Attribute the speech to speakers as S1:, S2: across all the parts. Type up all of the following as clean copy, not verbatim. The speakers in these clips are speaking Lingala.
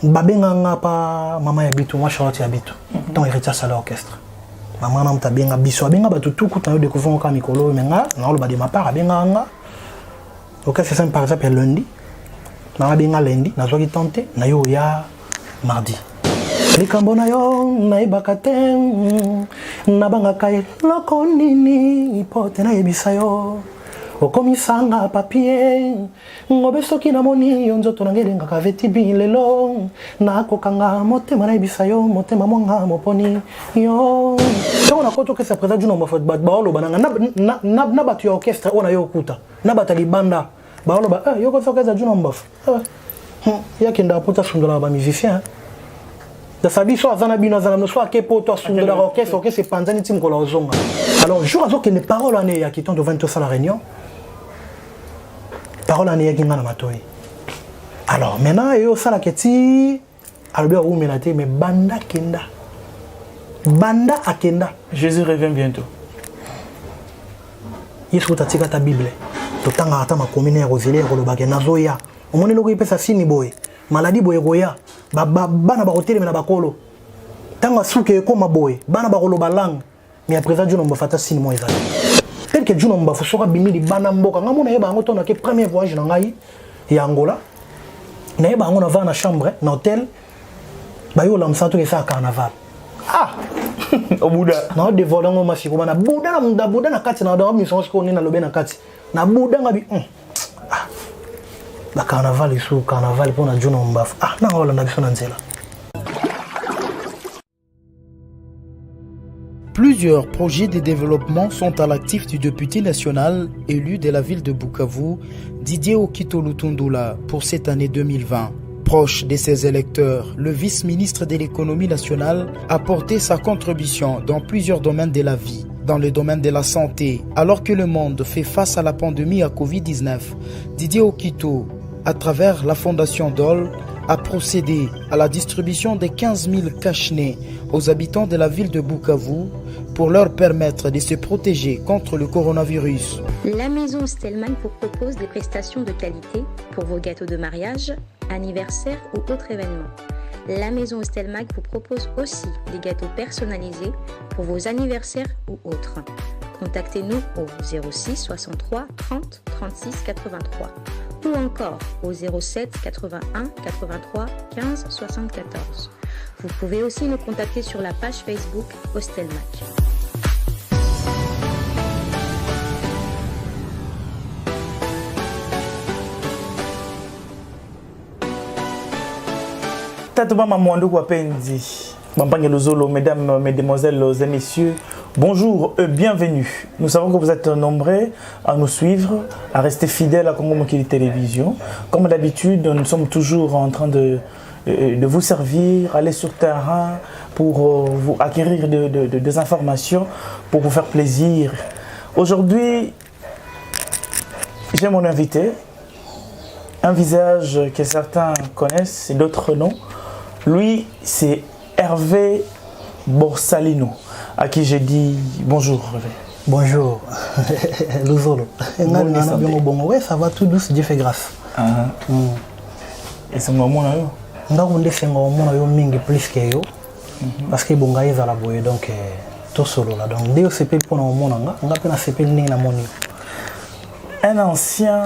S1: Babenga nga pa mama ya bitu, moi Charlotte ya bitu. Tant héritier sala orchestre. Mama na mutu abenga biso, abenga bato tout kuta yo découvrir ka mikolo mais nga na loba de ma part abenga nga. Orchestre c'est par exemple lundi. Mama abenga lundi, nazwaki temps te, na yo ya mardi. Likambo na yo nayebaka te, nabangaka eloko nini mpo te nayebisa yo okomisanga papier ngobe soki namoni yo nzoto nanga elengaka vetibi lelo nakokanga motema nayebisa yo motema mwanga moponi yo. Ntango nakoti orchestre président Djuna Mbafu, bato baoloba nanga na bato ya orchestre oyo na yo okuta na bato ya libanda baoloba eh, yo koti orchestre Djuna Mbafu eh, yakendaka poto asundolaka bamusicien sabi so aza na bino aza na bino so ake poto asundolaka orchestre, orchestre epanzani ti mokolo azonga. Alors jour azokende, parole wana eyaki ntango tovandi tosala réunion, parole wana eyaki nga na matoi. Alors maintenant eyo osalaka ti alobi awumela te, mais banda kenda, banda akenda.
S2: Jésus revient bientôt.
S1: Yesu kuta atika ata Bible, totangaka ata makomi ne ya kozela ya kolobaka nazoya. Omoni eloko epesa sini boye, maladi boye ekoya, bana bakotelemela bakolo, ntango asuki ekóma boye, bana bakoloba langue. Mais ya président Djuna Mbafu ata sini mo ezali tel que Djuna Mbafu soki abimi libanda mboka, ngai mona yeba yango. Ntango nake premier voyage na ngai ya Angola, nayeba yango, navanda na chambre na hôtel, bayolamisa toki esala carnaval. Ah.
S2: Obuda.
S1: Na dévoile yango masiko na buda na buda na kati na miso sikoyo nde nalobe na kati na buda nga bi ah ba carnaval esu carnaval mpona Djuna Mbafu. Ah, nanga olanda biso na nzela.
S3: Plusieurs projets de développement sont à l'actif du député national élu de la ville de Bukavu, Didier Okito Lutundula, pour cette année 2020. Proche de ses électeurs, le vice-ministre de l'économie nationale a porté sa contribution dans plusieurs domaines de la vie. Dans le domaine de la santé, alors que le monde fait face à la pandémie à Covid-19, Didier Okito, à travers la fondation DOL, a procédé à la distribution de 15 000 cache-nez aux habitants de la ville de Bukavu pour leur permettre de se protéger contre le coronavirus.
S4: La maison Stellman vous propose des prestations de qualité pour vos gâteaux de mariage, anniversaire ou autres événements. La maison Stelmag vous propose aussi des gâteaux personnalisés pour vos anniversaires ou autres. Contactez-nous au 06 63 30 36 83 ou encore au 07 81 83 15 74. Vous pouvez aussi nous contacter sur la page Facebook Hostelmac.
S2: Tata mama mwanduku wapenzi Bampange Luzolo, mesdames, mesdemoiselles et messieurs, bonjour et bienvenue. Nous savons que vous êtes nombreux à nous suivre, à rester fidèles à Congo Mokili Télévision. Comme d'habitude, nous sommes toujours en train de vous servir, aller sur terrain pour vous acquérir des informations, pour vous faire plaisir. Aujourd'hui, j'ai mon invité, un visage que certains connaissent et d'autres non. Lui, c'est Hervé Borsalino, à qui j'ai dit bonjour Hervé.
S1: Bonjour, Luzolo. Ouais, ça va tout douce, Dieu fait grâce.
S2: Ah. Et c'est moi là.
S1: Ndako nde senga omona yo mingi plus que yo, parce que ebonga ezala boye. Donc tosolola. Donc nde osepeli mpona omona nga, nga mpe nasepeli ndenge namoni yo.
S2: Un ancien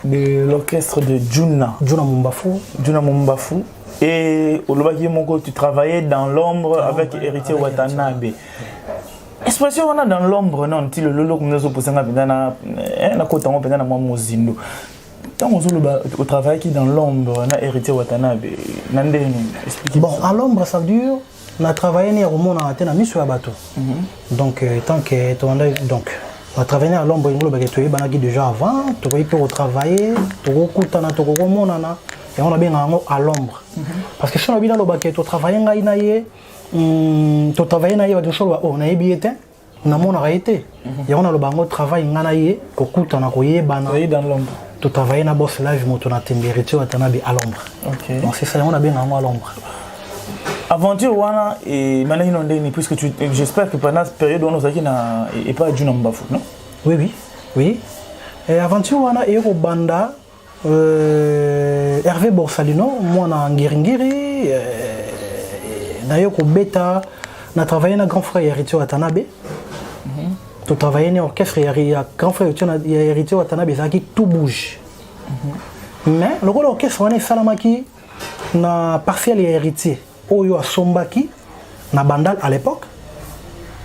S2: de l'orchestre de Djuna.
S1: Djuna Mumbafu.
S2: Djuna Mumbafu. Et olobaki moko, tu travaillais dans l'ombre avec Héritier
S1: avec
S2: Watanabe. Expression wana dans l'ombre, non, ti lelo comme nazo posenga mpenza na na kota ngo mpenza na mwa mozindo. Ntango ozoloba otravaillaki dans l'ombre na Héritier Watanabe, na ndenge nini? Explique.
S1: Bon, à l'ombre, ça veut dire na travaillé ne ya komonaka te na miso ya bato. Donc tant que tobanda, donc na travaillé à l'ombre, yango olobaki toyebanaki déjà avant, tokoki mpe kotravaille, tokokutana, tokokomonana, yango nabengaka yango à l'ombre. Parce que so na bino alobaki totravaille ngai na ye, totravaille na ye, bato mosusu oloba oh nayebi ye te, namonaka ye te. Yango naloba yango travail ngai na ye, kokutana, koyebana.
S2: Travailler dans l'ombre.
S1: Totravaille na boss live moto na tembe Héritier Watanabe à l'ombre. Donc c'est ça, yango nabenga yango à l'ombre.
S2: Aventure wana emanaki no ndenge nini? Puisque tu, j'espère que pendant cette période wana ozalaki na epai ya Djuna Mbafu, non?
S1: Oui. Et aventure wana eye kobanda. Hervé Borsalino, mwana Ngiringiri, naye kobeta, na travaillé na grand frère Héritier Watanabe. To travaillé na orchestre ya grand frère ya Héritier Watanabe, ezalaki Tout Bouge. Mais lokola orchestre wana esalamaki na parcelle ya Héritier oyo asombaki na Bandal à l'époque,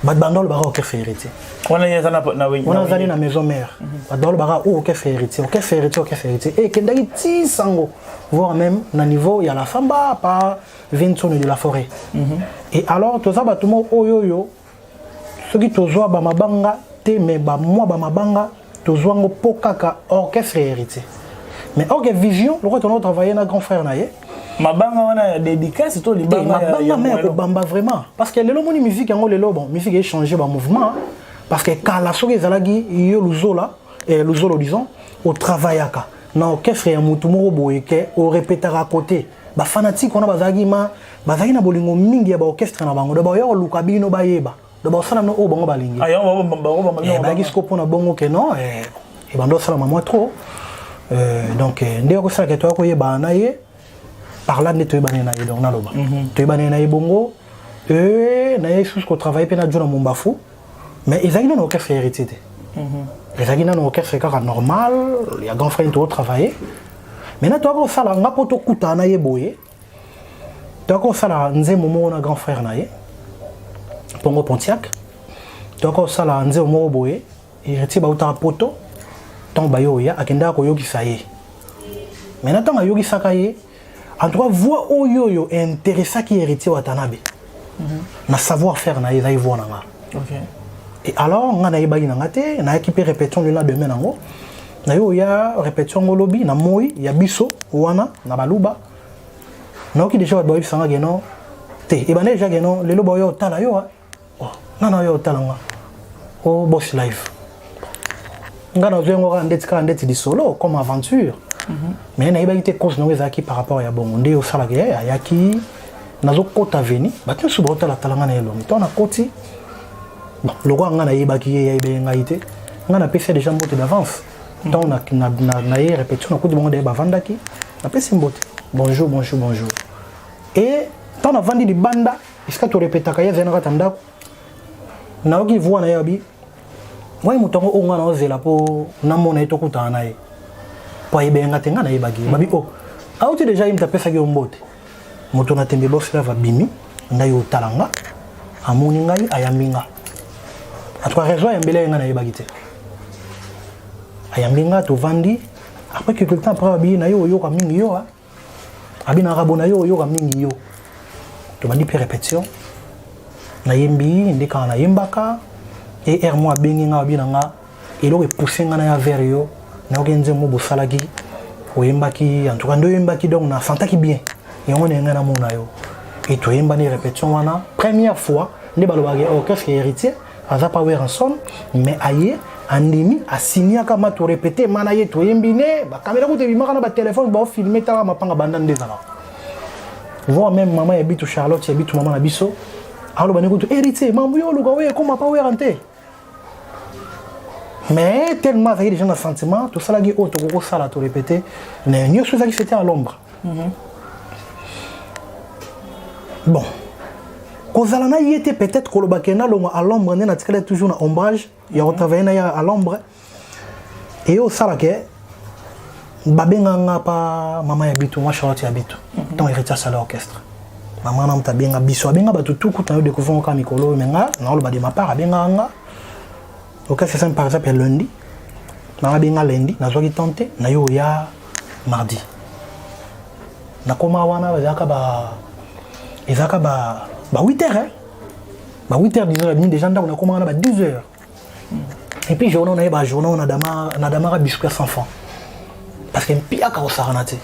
S1: bato banda olobaka orchestre Héritier.
S2: Wana ye aza na
S1: Wana azali na maison mère, bato balobaka o orchestre Héritier, orchestre Héritier, orchestre Héritier, e ekendaki ti sango, voire même na niveau ya la Samba par Vinson de la Forêt. Et alors toza bato moko oyo soki tozwa bamabanga te, mais bamwa bamabanga tozwa yango mpo kaka orchestre Héritier. Mais orke vision lokola tona travailler na grand frère na ye.
S2: Mabanga wana ya dédicace to libanga?
S1: Mabanga me ya kobamba vraiment, parce que lelo moni musique yango, lelo bon, musique échange bamouvement, parce que kala soki ezalaki yo Luzola, Luzolo disons, otravaillaka na orchestre ya motu moko boye ke orépétaka à côté, bafanatike wana bazalaki ma bazalaki na bolingo mingi ya baorchestre na bango, do baoya koluka bino, bayeba do baosala bino oyo bango balingi. Bayaki siko mpona bongo ke non, ebanda osalama mwa trop. Donc nde okosalaka toya koyebana na ye par là, nde toyebani na ye. Donc naloba toyebani na ye bongo, na ye susu kotravaille mpe na Jona Mombafu, mais ezalaki nano orchestre Héritier te, ezalaki nano orchestre kaka normal ya grand frère tokotravaille. Maintenant toyaka kosala nga mpo tokutana na ye boye, toyaka kosala nzembo moko na grand frère na ye Pongo Pontiac, toyaka kosala nzembo moko boye. Héritier bautaka poto, ntango baye oya akendaka koyokisa ye. Maintenant ntango ayokisaka ye, en tout cas voix oyo intéressaki Héritier Watanabe na savoir faire na ye, ezali voix na nga. Et alors nga nayebaki na nga te, nayaki mpe répétition le lendemain nango, naye oya répétition ngo lobi na moi ya biso wana na baluba, nayoki déjà bato bayebisanga ke non te, ebanda déjà ke non, lelo baoya otala yo. Oh, nga na oya otala nga o Boss Live, nga nazwi yango kaka ndeti lisolo comme aventure, mais nayebaki te cause nango ezalaki par rapport ya bongo. Nde osalaka ye ayaki, nazokɔta veni, bato nyonso baotalatala nga na elongi. Ntango nakoti, bon, lokola nga nayebaki ye, yayebeli ngai te, nga napesi ye déjà mbote d'avance. Ntango na ye répétition, nakuti bango daye bavandaki, napesi mbote, bonjour, bonjour, bonjour. Et ntango navandi libanda esika torepetaka, ye azali na kati ya ndako, nayoki voix na ye, abi wai moto yango oyo nga naozela mpo namona ye, tokutana na ye, mpo ayebeli nga te, nga nayebaki ye. Babi o auti déjà, ye moto apesaki yo mbote. Moto na tembe, Boss Lave abimi ngai otala nga, amoni ngai, ayambi nga. En tout cas raison ayambeli ye nga nayebaki te. Ayambi nga, tovandi. Après quelque temps après, abi na yo oyoka mingi yo, abi naka bo na yo oyoka mingi yo. Tobandi mpe répétition, nayembi nde kaka nayembaka. E r mo abengi nga, abi na nga eloko epousse nga na ya vers yo, nayoki nzembo bosalaki, oyembaki, en tout cas nde oyembaki, donc nasantaki bien yango na ngai namona yo. E toyembani répétition wana première fois. Nde balobaki orchestre Héritier aza pa Werrason, mais aye andimi asiniaka ma torépété ma na ye, toyembi ne bakamera kuta ebimaka na batelefone baofilme. Tala mapanga banda nde ezalaka, voire même mama ya bitu Charlotte ya bitu, mama na biso, aloba ne kutu Héritier mambu yo oluka oyo ekóma pa Wera te. Mais tellement azalaki déjà na sentiment, tosalaki oyo tokoki kosala, torépété mais nyonso ezalaki, c'était à l'ombre. Bon, kozala na ye te, peut-être koloba ke nalongwa à l'ombre, nde natikali toujours na ombrage ya kotravaille na ye à l'ombre. Eye osalaka babenganga pa mama ya bitu, mwa Charlotte ya bitu. Ntango Héritier asala orchestre, mama na moto abenga biso, abenga bato tu kuta yo découvrir kaka mikolo oyo, mais nga naoloba de ma part, abengaka nga orchestre simple. Par exemple ya lundi, nanga abenga lundi, nazwaki temps te, na yo oya mardi. Nakoma wana, ezalaka ba 8 heures, hein? Ba 8 heures, disons nabimi déjà ndako, nakoma wana ba 10 heures. Et puis journée nayeba journée nadamaka biscuit ya 100 francs, parce que mpiaka kosakana te.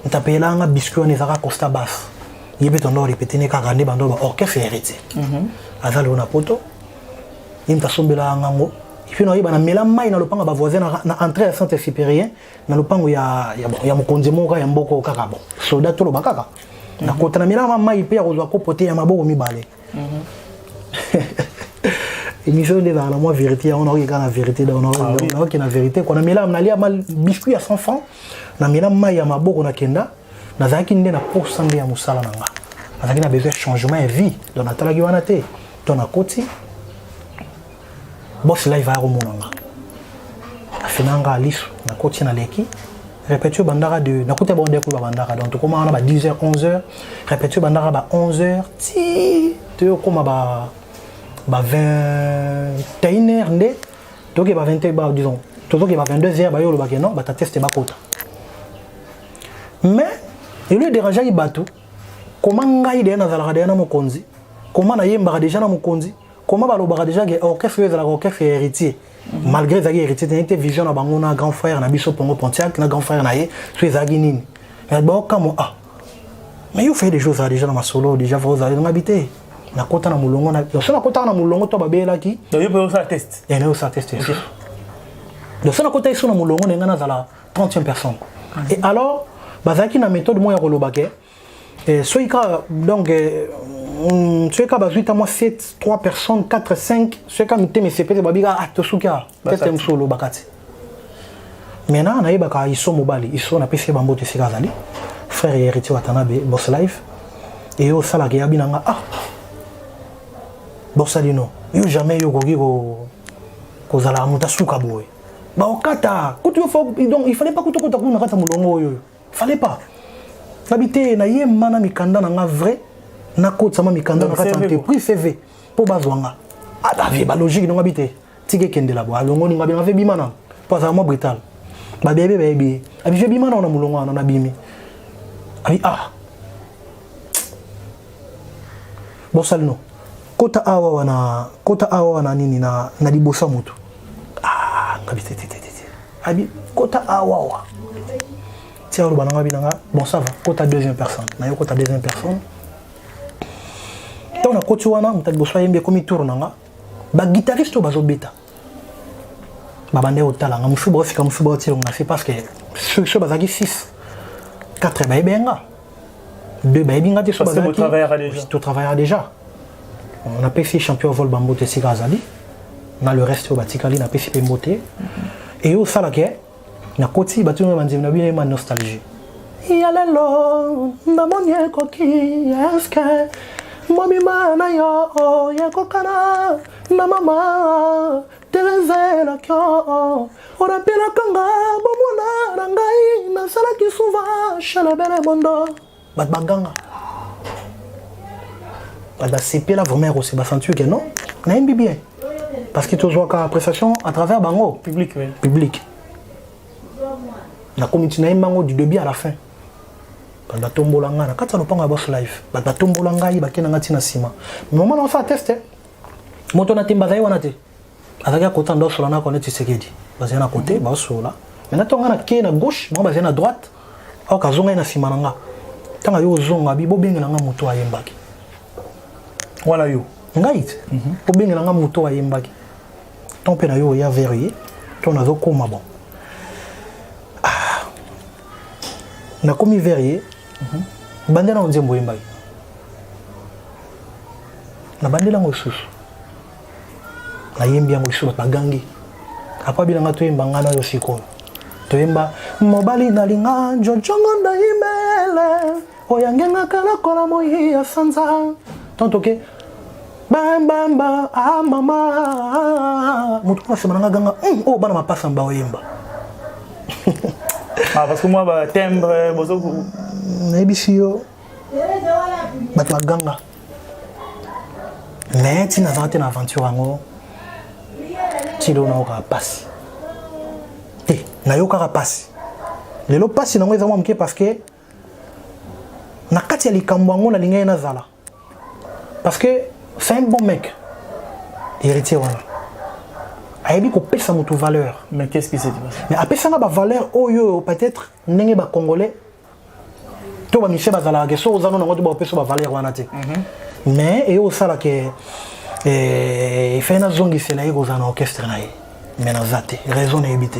S1: Moto apeyelanga biscuit wana ezalaka Costa Basse, ye mpe tondo répété ne kaka nde bando ba orchestre Héritier aza lelo na poto, ye moto asombelaka ngango. Et puis nayeba namela mai na lopango ya bavoisin na entrée ya centre supérieur, na lopango ya mokonzi moko ya mboko kaka, bon, soda toloba kaka. Nakota, namelaka mai mpe ya kozwa kopo te, ya maboko mibale. Émission nde ezalaka na mwa vérité yango, naoki kaka na vérité. Donc naoki na vérité quoi. Namela, nalia ma biscuit ya 100 francs, namela mai ya maboko, nakenda. Nazalaki nde na posa nde ya mosala na nga, nazalaki na besoin ya changement ya vie, donc natalaki wana te. To nakoti, boss live aya komona nga, afina nga liso. Nakoti, naleki répétition bandaka de nakuta bango nde koyeba bandaka. Donc tokóma wana ba 10 heures, 11 heures répétition bandaka, ba 11 heures ti toyokóma ba 21 heures nde toke, ba 20, ba disons tozoke ba 22 heures. Bayo olobake non, bata teste bakota. Mais elo edérangeaki bato koma ngai deya nazalaka deya na mokonzi, koma nayembaka déjà na mokonzi, koma balobaka déjà ke orchestre oyo ezalaka orchestre ya héritier, malgré ezalaki héritier te. Te, vision na bango na grand frère na biso Pongo Pontiac na grand frère na ye so ezalaki nini, baokamwa: "Ah, mais yo fait des choses déjà na masolo déjà ozali ngabi te." Nakota na molongo na so, nakotaka na molongo to babeyelaki.
S2: Donc yo mpe osala test?
S1: Naye osala test. Donc so nakota so na molongo na ngai, nazala 30e personne. Et alors bazalaki na méthode moko ya koloba ke soki kaka, donc soki kaka bazwi ta mwa 7, 3 personnes, 4, 5, soki kaka mitema esepeli, babika: "Ah, tosuki awa." Teste mosusu olobaka te. Maintenant nayebaka iso mobali iso, napesi ye bambote esika azali, frère ya Héritier Watanabe, Boss Live. Eye osalaka eyabi na nga: "Ah, Borsalino, yo jamais yo okoki kozala moto asuka boye, baokata kutu yo. Donc il fallait pas kutu okota kuna na kati ya molongo oyo, fallait pas." Nabi te, nayemba na mikanda na nga vrai, nakotisama mikanda na kati ya entreprise, CV, mpo bazwa nga. Ata balogique nonga bi te, tika ekendela bo. Alongoli nga, binga ve bima nano, mpo azala mwa brutal. Babebe bayebi ye, abi ve bima nano na molongo wana. Nabimi, abi: "Ah, Bosalino, kota awa wana, kota awa wana nini na liboso ya moto." Ah, ngabi te te te te. Abi: "Kota awa wa." Tia oloba nanga, binanga: "Bon, ça va, kota deuxième personne." Nayo kota deuxième personne. Ntango nakoti wana, moto ya liboso ayembi, ekomi tour na nga. Baguitariste oyo bazobeta babanda kotala nga, mosusu baosika, mosusu baotilongo na se, parce que soki bazalaki 6, 4 bayebi nga, 2 bayebi nga te. So
S2: totravaillera.
S1: Déjà napesi champion vol bambote esika azali, na le reste oyo batikali napesi mpe mbote. Eyo osalaka, nakoti, bato oyo banzembo na bino ema nostalgie ya lelo, namoni ekoki eske mobima na yo yakokana na mama Terezelakio orapelaka nga bomwana na ngai, nasalaki souvent chalebele bondo. Bato baganga, bato basepela vraiment ya kose basentir ke non, nayembi bien, parce que tozwaka appréciation à travers bango.
S2: Public, oui.
S1: Public. Nakomi ti nayemba yango du début à la fin. Bato batombola ngai na kati ya lopango ya Boss Life, bato batombola ngai, bakenda ngai ntina nsima. Moment na osala test, moto na temba azali wana te, azalaki akota nde osola na Kone Tshisekedi, bazali na côté baosola. Maintenant ntongo ngai nakei na gauche, bango bazali na droite, aoka azongai na nsima na nga. Ntango ayo ozonga, bi bobengela nga moto ayembaki.
S2: Wana yo?
S1: Ngai te, bobengela nga moto ayembaki. Ntango mpe na yo oya vers ye to nazokóma, bon, ah, nakomi vers ye, bandela ngo nzembo oyembaki, nabandeli yango lisusu, nayembi yango lisusu, bato bagangi. Apo abilanga toyemba ngai na yo sikoyo, toyemba mobali nalinga njojongo ndayimele oyangengaka lokola moi ya sanza. Tonto toke bambamba a mama, moto kuna nsima nanga ganga oyo bana mapasa mba oyemba.
S2: Ah, parce que moi ba timbre bozo.
S1: Nayebisi yo, bato baganga, mais ntina azalaka te na aventure yango. Ti lelo nayokaka pasi te, nayokaka pasi lelo. Pasi nango eza mwa moke, parce que na kati ya likambo yango nalingai nazala, parce que c'est un bon mec, héritier wana ayebi kopesa moto valeur.
S2: Mais qu'est-ce qui s'est passé?
S1: Mais apesanga bavaleur oyo peut-être ndenge bacongolais to bamisie bazalaka ke so oza no nango te, bapesa bavaleur wana te. Mais eye osalaka efai nazongisela ye kozala na orchestre na ye, mais naza te. Raison nayebi te,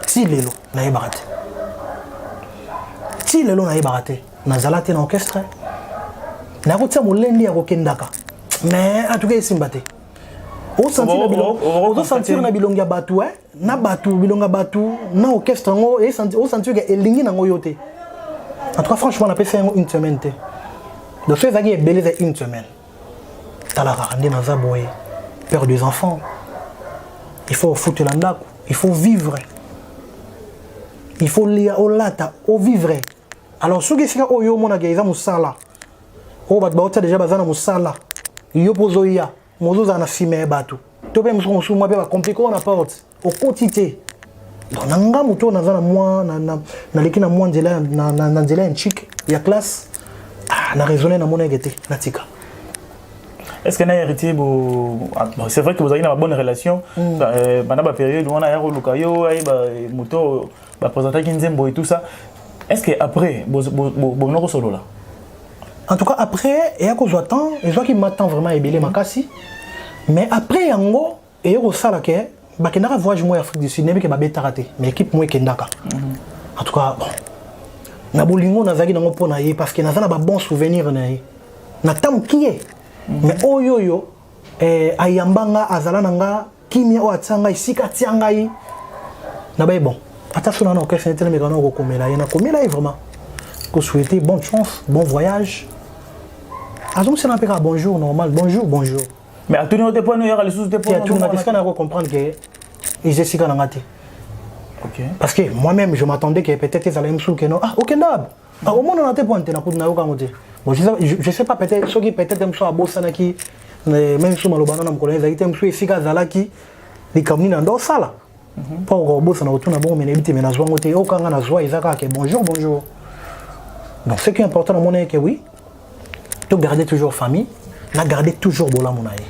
S1: ti lelo nayebaka te, ti lelo nayebaka te. Nazala te na orchestre, nakotia molendi ya kokendaka, mais en tout cas esimba te. Ozosentir na bilongi ya bato, na bato, bilongi ya bato na orchestre yango, osentir ke elingi nango yo te. En tout cas, franchement, napesa yango une semaine te. Donc so ezalaki ebele, eza une semaine. Tala kaka nde naza boye, père des enfants, il faut ofutela ndako, il faut vivre, il faut lia, olata, ovivre. Alors soki esika oyo omonaka eza mosala oyo bato baotia déjà, baza na mosala, yo mpo ozoya, mozozala na nsima ya bato to mpe mosusu mosusu mwa mpe bacompliquer oyo na porte okoti te. Donc na nga moto oyo naza na mwa naleki na mwa nzela na nzela ya nchike ya classe, ah, na raisonne, namona eke te, natika.
S2: Est-ce que na Héritier bo, ah, bon, c'est vrai que vous avez une bonne relation pendant la période où on a koluka yo, ayeba moto baprésentaki nzembo et tout ça, est-ce que après bonoko solola?
S1: En tout cas, après eya kozwa temps, ezwaki ma temps vraiment ebele makasi. Mais après yango eye kosala ke bakendaka voyage moko ya Afrique du Sud, nayebi ke babetaka te, mais équipe moko ekendaka. En tout cas, bon, na bolingo nazalaki nango mpo na ye, parce que naza na babon souvenir na ye na ntango ye. Mais oyo oyo ayamba nga, azala na nga kimia, oyo atia ngai esika atia ngai na baye. Bon, ata so na na orchestre nete, nameka na kokomela ye, nakomela ye vraiment kosouhaiter bonne chance, bon voyage. Azongisela mpe kaka bonjour normal, bonjour, bonjour.
S2: Mais atuni yo te mpo oyaka lisusu te?
S1: Te, atuni te. Esika na comprendre ke eza esika na nga te. Parce que moi-même, je m'attendais que peut-être ezala ye mosusu ke no, ah, okenda, ah, omonana te mpo ante nayoka yango te. Bon, je sais pas, peut-être soki peut-être mosusu abosanaki même mosusu maloba na mokolo ezalaki te, mosusu esika azalaki, likambo nini ando osala mpo kobosana kotuna bongo. Me nayebi te, me nazwa yango te. Okanga nazwa eza kaka ke bonjour, bonjour. Donc ce qui est important, namona ke oui, to garder toujours famille, na garder toujours bolamu na ye.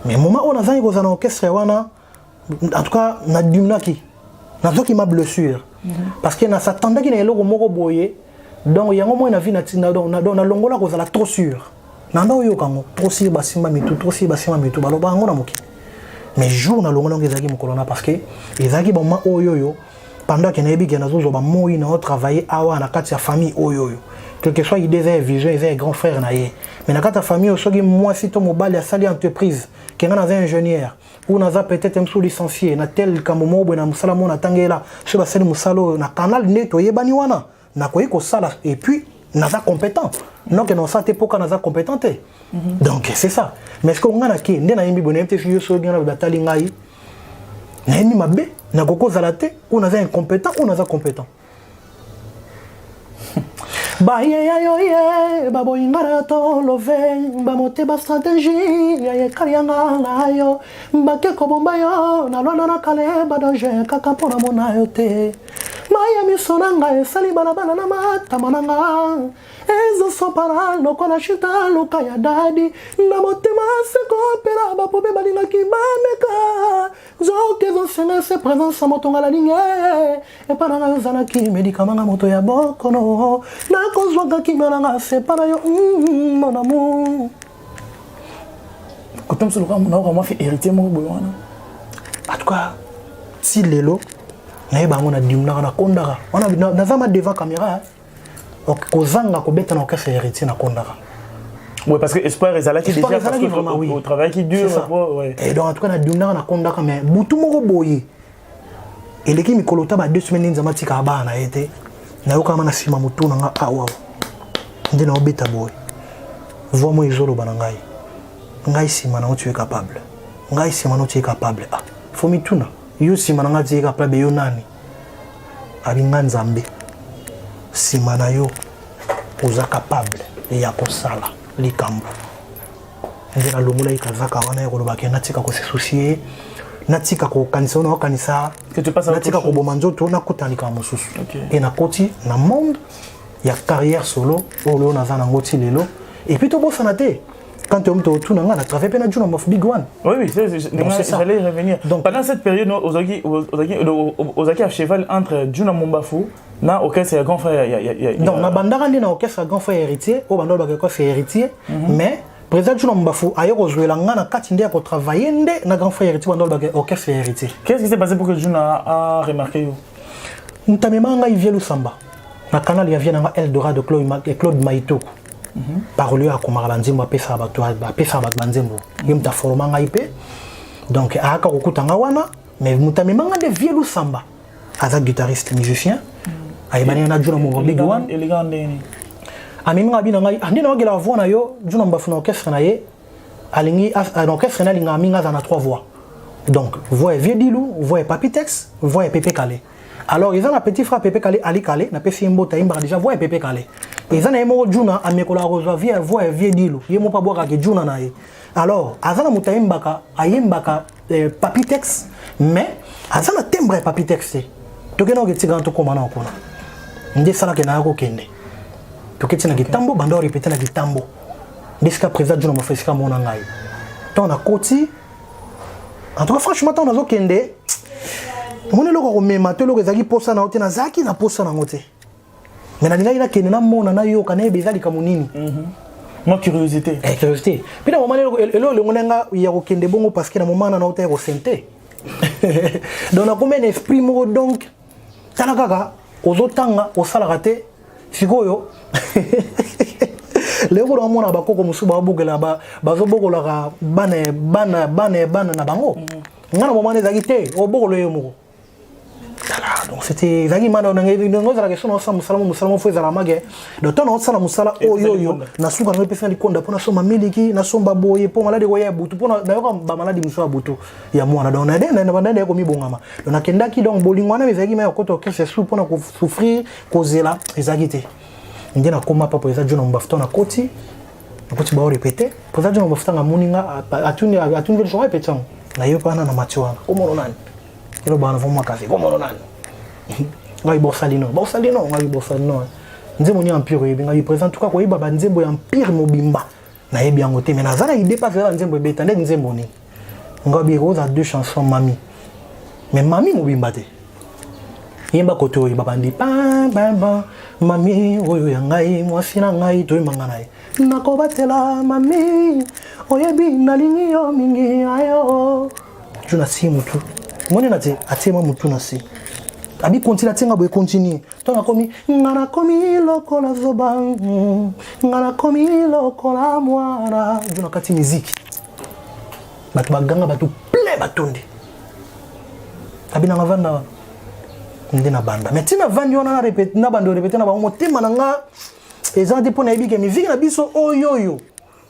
S1: Mais moment oyo nazangi kozala na orchestre wana, en tout cas nadimnaki, nazwaki ma blessure, parce que nasatandaki na eloko moko boye. Donc yango moi na vie donc nalongola kozala trop sûr. Nanda oyoka yango trop sûr, basimba mitu, trop sûr, basimba mitu, baloba yango na mokili. Mais jour nalongola yango ezalaki mokolo na, parce que ezalaki bama oyo oyo pendant ke nayebi ke nazozwa bamoi na otravaille awa na kati ya famille oyo oyo, quel que soit idée, eza ya vision, eza ya grand frère na ye. Mais na kati ya famille oyo, soki mwasi to mobali asali entreprise, ke nga naza ingénieur ou naza peut-être mosusu licencié na tel likambo moko boye na mosala moko natangela, soki basali mosala oyo na canal nde toyebani wana, nakoki kosala et puis naza compétent. Donc nasala te mpoka naza compétent te. Donc c'est ça. Mais ce que nga nake nde nayembi boye, nayebi te soki yo, soki nga batali ngai nayembi mabe, nakoki kozala te ou naza incompétent ou naza compétent. Bayeya yo ye baboyinga na tolove bamote bastratégie ya yekalianga na yo, bake kobomba yo na lwana na kale badanger kaka mpo na mona yo te. Mai ya miso na ngai esali balabala na matama na nga, ezosopana lokola shita luka ya dadi na motema sekopela. Bapobe balingaki bameka, nzoka ezosenga se présence ya moto ngala linge epa na ngai. Ozalaki médicament nga, moto ya bokono nakozwaka kimia na nga sepa na yo, mon amour.
S2: Kote mosusu lokola nayoka mwa fi Héritier moko boye wana.
S1: En tout cas, ti lelo nayeba yango, nadimnaka, nakondaka wana, naza ma devant caméra kozanga kobeta na orchestre Héritier, nakondaka.
S2: Oui, parce que espoir ezalaki déjà, parce que
S1: vraiment, oui.
S2: Au travail qui dure.
S1: Ouais. Et donc en tout cas nadimnaka, nakondaka. Mais butu moko boye eleki mikolo ta ba 2 semaines, nzambe atikaka bana na ye te, nayokama na nsima motu na nga awa nde naobeta boye, voix mo ezoloba na ngai: ngai nsima na yo, tu es capable, ngai nsima na yo, tu es capable. Ah, fo mituna yo nsima na ngai, tu es capable, yo nani? Abi nga Nzambe nsima na yo, oza capable ya kosala likambo. Nde nalongolaki kazaka wana ya kolobaki natika kose soucier, natika kokanisa oyo naokanisa, natika koboma nzoto, nakota likambo mosusu. E nakoti na monde ya carrière solo oyo lelo naza nango ti lelo. Et puis tobosana te, quand tu otuna nga na travaille mpe na Juna Mof Big One.
S2: Oui, j'allais y revenir. Donc, pendant cette période, ozalaki à cheval entre Juna Mombafu na orchestre ya grand frère ya
S1: Non, nabandaka nde na orchestre ya grand frère Héritier, oyo banda olobaka orchestre Héritier. Mais président Juna Mombafu aye kozwela nga na kati nde ya kotravaille nde na grand frère Héritier, banda olobaka orchestre ya Héritier.
S2: Qu'est-ce qui s'est passé pour que Juna a remarqué yo?
S1: Moto amemaka ngai vie Lusamba na canal ya vie nanga Eldorado, Claude Maitoku, parole oyo akomaka banzembo, apesaka bato, apesaka bato banzembo. Ye moto aforma ngai mpe. Donc ayaka kokuta nga wana, mais moto amemanga nde Vieux Lusamba, aza guitariste musicien, ayebani na Juna Moko Big One.
S2: Eleka ndeni?
S1: Amemi nga, abi na ngai nde naogela voix na yo. Juna Mbafu na orchestre na ye alingi, na orchestre na alingaka mingi aza na trois voix, donc voix ya Vieux Dilu, voix ya Papi Tex, voix ya Pepe Kale. Alors eza na petit frère Pepe Kale, Ali Kale, napesi ye mbote, ayimbaka déjà voix ya Pepe Kale. Eza na ye moko Juna amekolaka kozwa vie voix ya Vieux Dilu, ye moko abwakaka Juna na ye. Alors aza na moto ayembaka Papi Tex, mais aza na timbre ya Papi Tex te. Tokende oketikana, tokóma na kuna nde esalaka naya kokende, toketi na kitambo, banda orépéter na kitambo nde esika président Juna Mofa, esika mona ngai ntango nakoti. En tout cas, franchement, ntango nazokende, omoni eloko ya komema to eloko ezalaki posa na yo te, nazalaki na posa nango te, mais nalingaki nakende, namona, nayoka, nayeba eza likambo nini.
S2: Moi, curiosité.
S1: Eh, curiosité. Puis na moment eloko elongo na nga ya kokende bongo, parce que na moment na nauta ya kosente, donc nakomi na esprit moko. Donc tala kaka, ozotanga, osalaka te. Sikoyo lelo kuna omona bakoko mosusu bazobokela, bazobokolaka bana, bana, bana, bana na bango. Nga na moment ezalaki te, obokolo ye moko. Tala, donc c'était ezalaki mana ndenge ezalaka so naosala mosala mo, mosala mo fo ezala make. Donc ntango naosala mosala oyo oyo na suka nango epesi na likonda mpo nasomba miliki, nasomba boye mpo maladi ekoya ya butu, mpo nayoka bamaladi mosusu ya butu ya mwana. Donc nade ya komibongama. Donc nakendaki. Donc bolingo wana ezalaki ma ya kokota orchestre su mpona kosouffrir, kozela ezalaki te. Nde nakóma papo eza Jona Mobafu. Nakoti, nakoti, baorépéter. Mpoza Jona Mobafu, ntango amoni nga, atuni, atuni version epeti yango, nayebi wana na mati wana komono nani eloba wana vomwa kasi komono nani. Ngai Borsalino, Borsalino, ngai Borsalino. Nzembo ni Empire oyebi? Ngai président, tuka koyeba banzembo ya Empire mobimba nayebi yango te, mais naza na idée mpasi eza banzembo ebeta nde nzembo nini. Ngai bi oza deux chansons mami, mais mami mobimba te. Yemba kote oyo babandi pam pam pam, mami oyo ya ngai, mwasi na ngai, toyembanga na ye, nakobatela mami, oyebi nalingi yo mingi ayo tu na si mutu moni na te atie mwa mutu na se, abi continue, atie nga boye, continue. Ntango nakomi, nga nakomi lokola zoba, nga nakomi lokola mwana jo na kati miziki, bato baganga, bato plein batondi. Abi nanga vanda wana nde na banda, mais ntina vandi wana na banda orépéter na bango, motema na nga eza te, mpo nayebi ke miziki na biso oyo oyo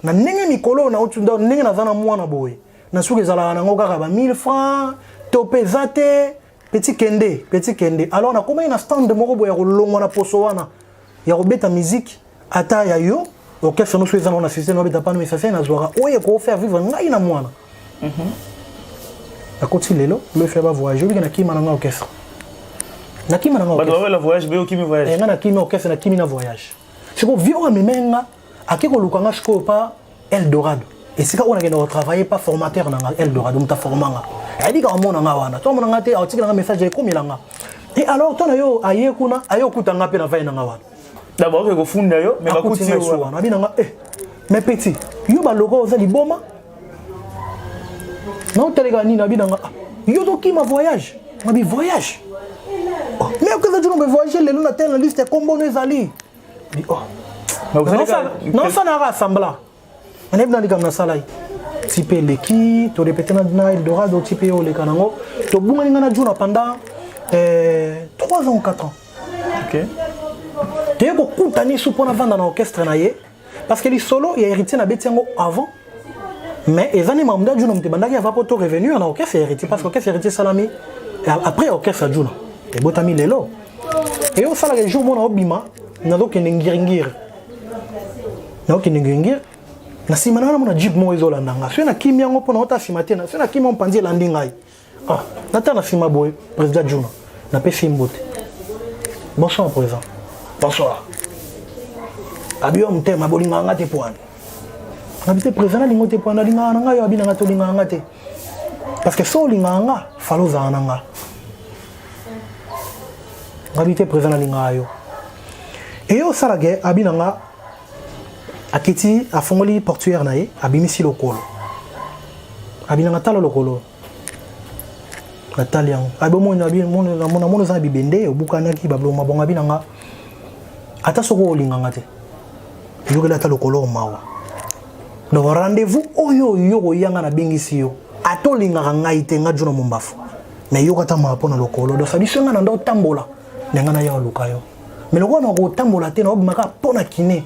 S1: na ndenge mikolo nauti, ndenge naza na mwana boye, na suki ezalaka nango kaka ba 1000 francs to mpe eza te. Petit kende, petit kende. Alors nakomaki na stand moko boye ya kolongwa na poso wana ya kobeta musique, ata ya yo orchestre nyonso eza nango na système obeta pano essentiel, nazwaka oyo ekofaire vivre ngai na mwana. Nakoti lelo loefe bavoyage, obiki nakima na ngai orchestre, nakima na ngai.
S2: Bato babela voyage, be okimi voyage.
S1: Ngai nakimi orchestre, nakimi na voyage. Sikoyo vie oyo ameme nga, ake koluka nga sikoyo pa Eldorado, esika oyo nakende kotravailler pa formateur na nga Eldorado, moto aforma nga, ayebi kaka omona nga wana to amona nga te, aotikela nga message, ekomela nga. Et alors to na yo aye kuna, aye okuta nga mpe na vai na nga wana.
S2: D'abord oke kofunda yo, mais bakuti yo
S1: wana. Abi na nga: eh, mais petit, yo baloko oza liboma, naotaleka nini? Abi na nga: yo tokima voyage. Ngabi: voyage? Mais okeza tino voyage lelo na tele na liste kombono ezali. Naosalaka semblant, nayebi na likambo nasalaki ti mpe eleki, torépéter na Eldorado ti mpe oleka nango, tobungani ngai na Juna pendant 3 ans ou 4 ans. Toye kokutani su mpo navanda na orchestre na ye, parce que lisolo ya Héritier nabeti yango avant, mais eza nde makambo ya Juna moto ebandaki ava mpo to revenir na orchestre ya Héritier, parce que orchestre ya Héritier esalami après orchestre ya Juna ebotami lelo. Eyo osalaka jour mona obima, nazokende Ngiringiri, nazokende Ngiringiri, na nsima na nga namona jeep moko ezolanda nga. Soki nakimi yango mpo naota nsima te, soki nakimi yango mpanzi elandi ngai. Ah, nata na nsima boye, président Juna, napesi ye mbote: bonsoir président. Bonsoir. Abi yo motema bolingaka nga te po wana? Ngabi te président, nalingo te po wana, alingaka na ngai yo. Abi na nga te, olingaka nga te parce que so olingaka nga fala ozala na nga. Ngabi te président, nalingaka yo. Eye osalaka, abi na nga, akiti, afongoli portière na ye, abimisi lokolo, abi na nga: tala lokolo. Natali yango, abi: omoni namoni oza na bibende, obukanaki babiloko mabongo. Abi na nga: ata soki olinganga te, eyokeli ata lokolo mawa. Donc rendez-vous oyo yo koyanga, nabengisi yo. Ata Ata olingaka ngai te, nga Djuna Mumbafu, mais yoka ata mawa mpo na lokolo. Donc ça biso nga na ndo otambola na nga na ya oluka yo. Mais lokola na kotambola te, na obima kaka mpo na kine.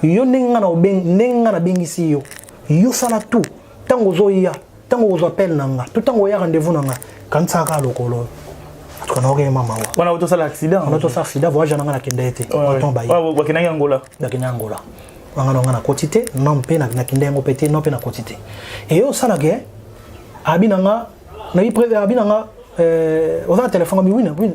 S1: Yo ndenge nga na obeng, ndenge nga na bengisi yo. Yo sala tout. Tango ozoya, tango ozwa appel na nga, to tango oya rendez-vous na nga, kanisa kaka lokolo. En tout cas, naoki mama wa.
S2: Wana otosala accident.
S1: Wana otosala accident, voyage na nga nakenda ye te. Oton baye.
S2: Bakendaki Angola.
S1: Bakendaki Angola. Wanga na nga nakoti te, non mpe nakenda yango mpe te, non mpe nakoti te. Et yo osalaka ye, abi na nga, nayi pré abi na nga, oza na téléphone abi oui na oui.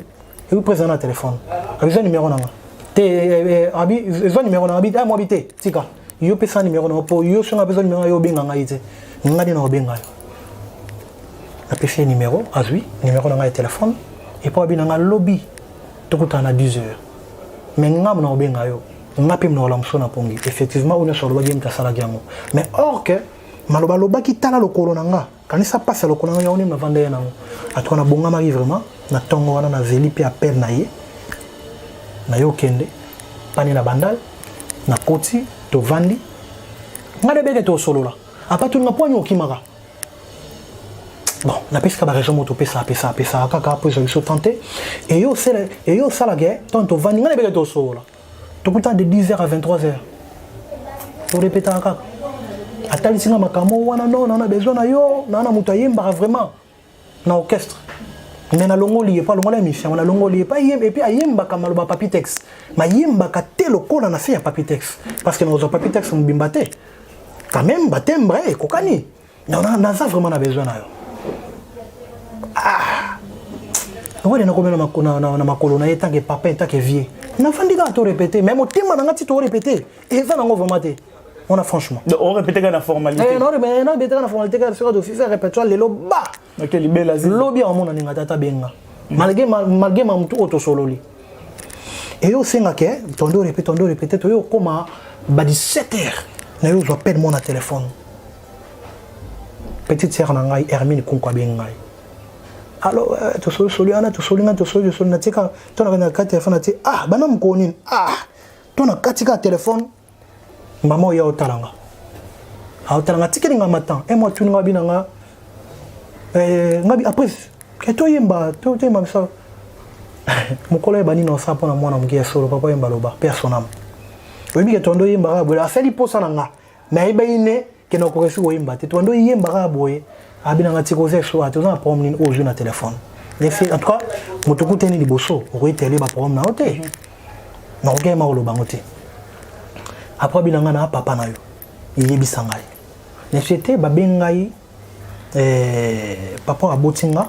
S1: Et président na téléphone. Abi zwa numéro na nga. Te abi zwa numéro na abi ah moi abi te, tika. Yo pesa numéro na po yo songa pesa numéro yo benga ngai te. Nga nde na obenga yo. Napesi ye numéro, azwi numéro na ngai ya téléphone et po abi na nga lobi tokutana na 10 heures. Mais nga na obenga yo. Nga pe na olamuso na pongi. Effectivement oyo nyonso alobaki ye moto asalaki yango. Mais or que maloba alobaki tala lokolo na nga. Kanisa pasi ya lokolo na nga yango nde navanda ye nango. En tout cas nabongamaki vraiment na ntongo wana nazeli mpe appel na ye. Na yo okende pani na bandal nakoti tovandi nga nde beke tosolola apa tuninga mpo ani okimaka. Bon, napesika ba raison moto pesa pesa pesa kaka po ezwa biso temps te. Et yo osala, et yo osalaka ye, ntango tovandi nga nde beke tosolola. Tokuta de 10h à 23h. Torepetaka kaka. Atalisi nga makambo wana non, na besoin na yo, na na moto ayembaka vraiment na orchestre. Mais nalongoli ye, po alongola émission, nalongoli ye, pa yemba, et puis ayembaka maloba Papi Tex. Mayembaka te lokola na se ya Papi Tex. Parce que nakozwa Papi Tex mobimba te. Quand même, ba timbre ekokani. Non, non, naza vraiment na besoin na yo. Ah! Wale nakomela na makolo na ye tant que papa, tant que vieux. Nafandi kaka to répéter, mais motema na nga ti to répéter. Eza nango vraiment te. On a franchement.
S2: Donc, on répétait kaka na formalité.
S1: Eh, non, mais non, répéter na formalité kaka soki to fifa répertoire lelo ba.
S2: Ok, libela zi.
S1: Lobi amona ninga tata benga. Malgré malgré ma mutu oto sololi. Et yo senga ke tondo répéter, tondo répéter, to yo koma ba 17h. Na yo zo appelle mon téléphone. Petite sœur na ngai Hermine Kunku abengi ngai. Alors, tosoli soli ana tosoli nga tosoli tosoli na tika to na na kati téléphone ati ah bana mokolo nini ah to na kati ka téléphone mama oyo otala nga aotala nga tikeli nga matin et moi tuni nga bina nga nga bi après ke toyemba to toyemba biso mokolo oyeba nini osala mpona mwana moke ya solo papa oyemba loba mpe ya sonama oyebi ke tondo oyemba kaka boye asali mposa na nga mais ayebaki ne ke na okoki soki oyemba te tondo oyemba kaka boye abi na nga tika oza eso ate oza na problème nini oyo ozwi na téléphone en tout cas moto okutani liboso okoki tele ba problème na yo te nakoki yema koloba yango te après abi na nga na papa na yo eyebisa ngai nefie te babengi ngai papa aboti nga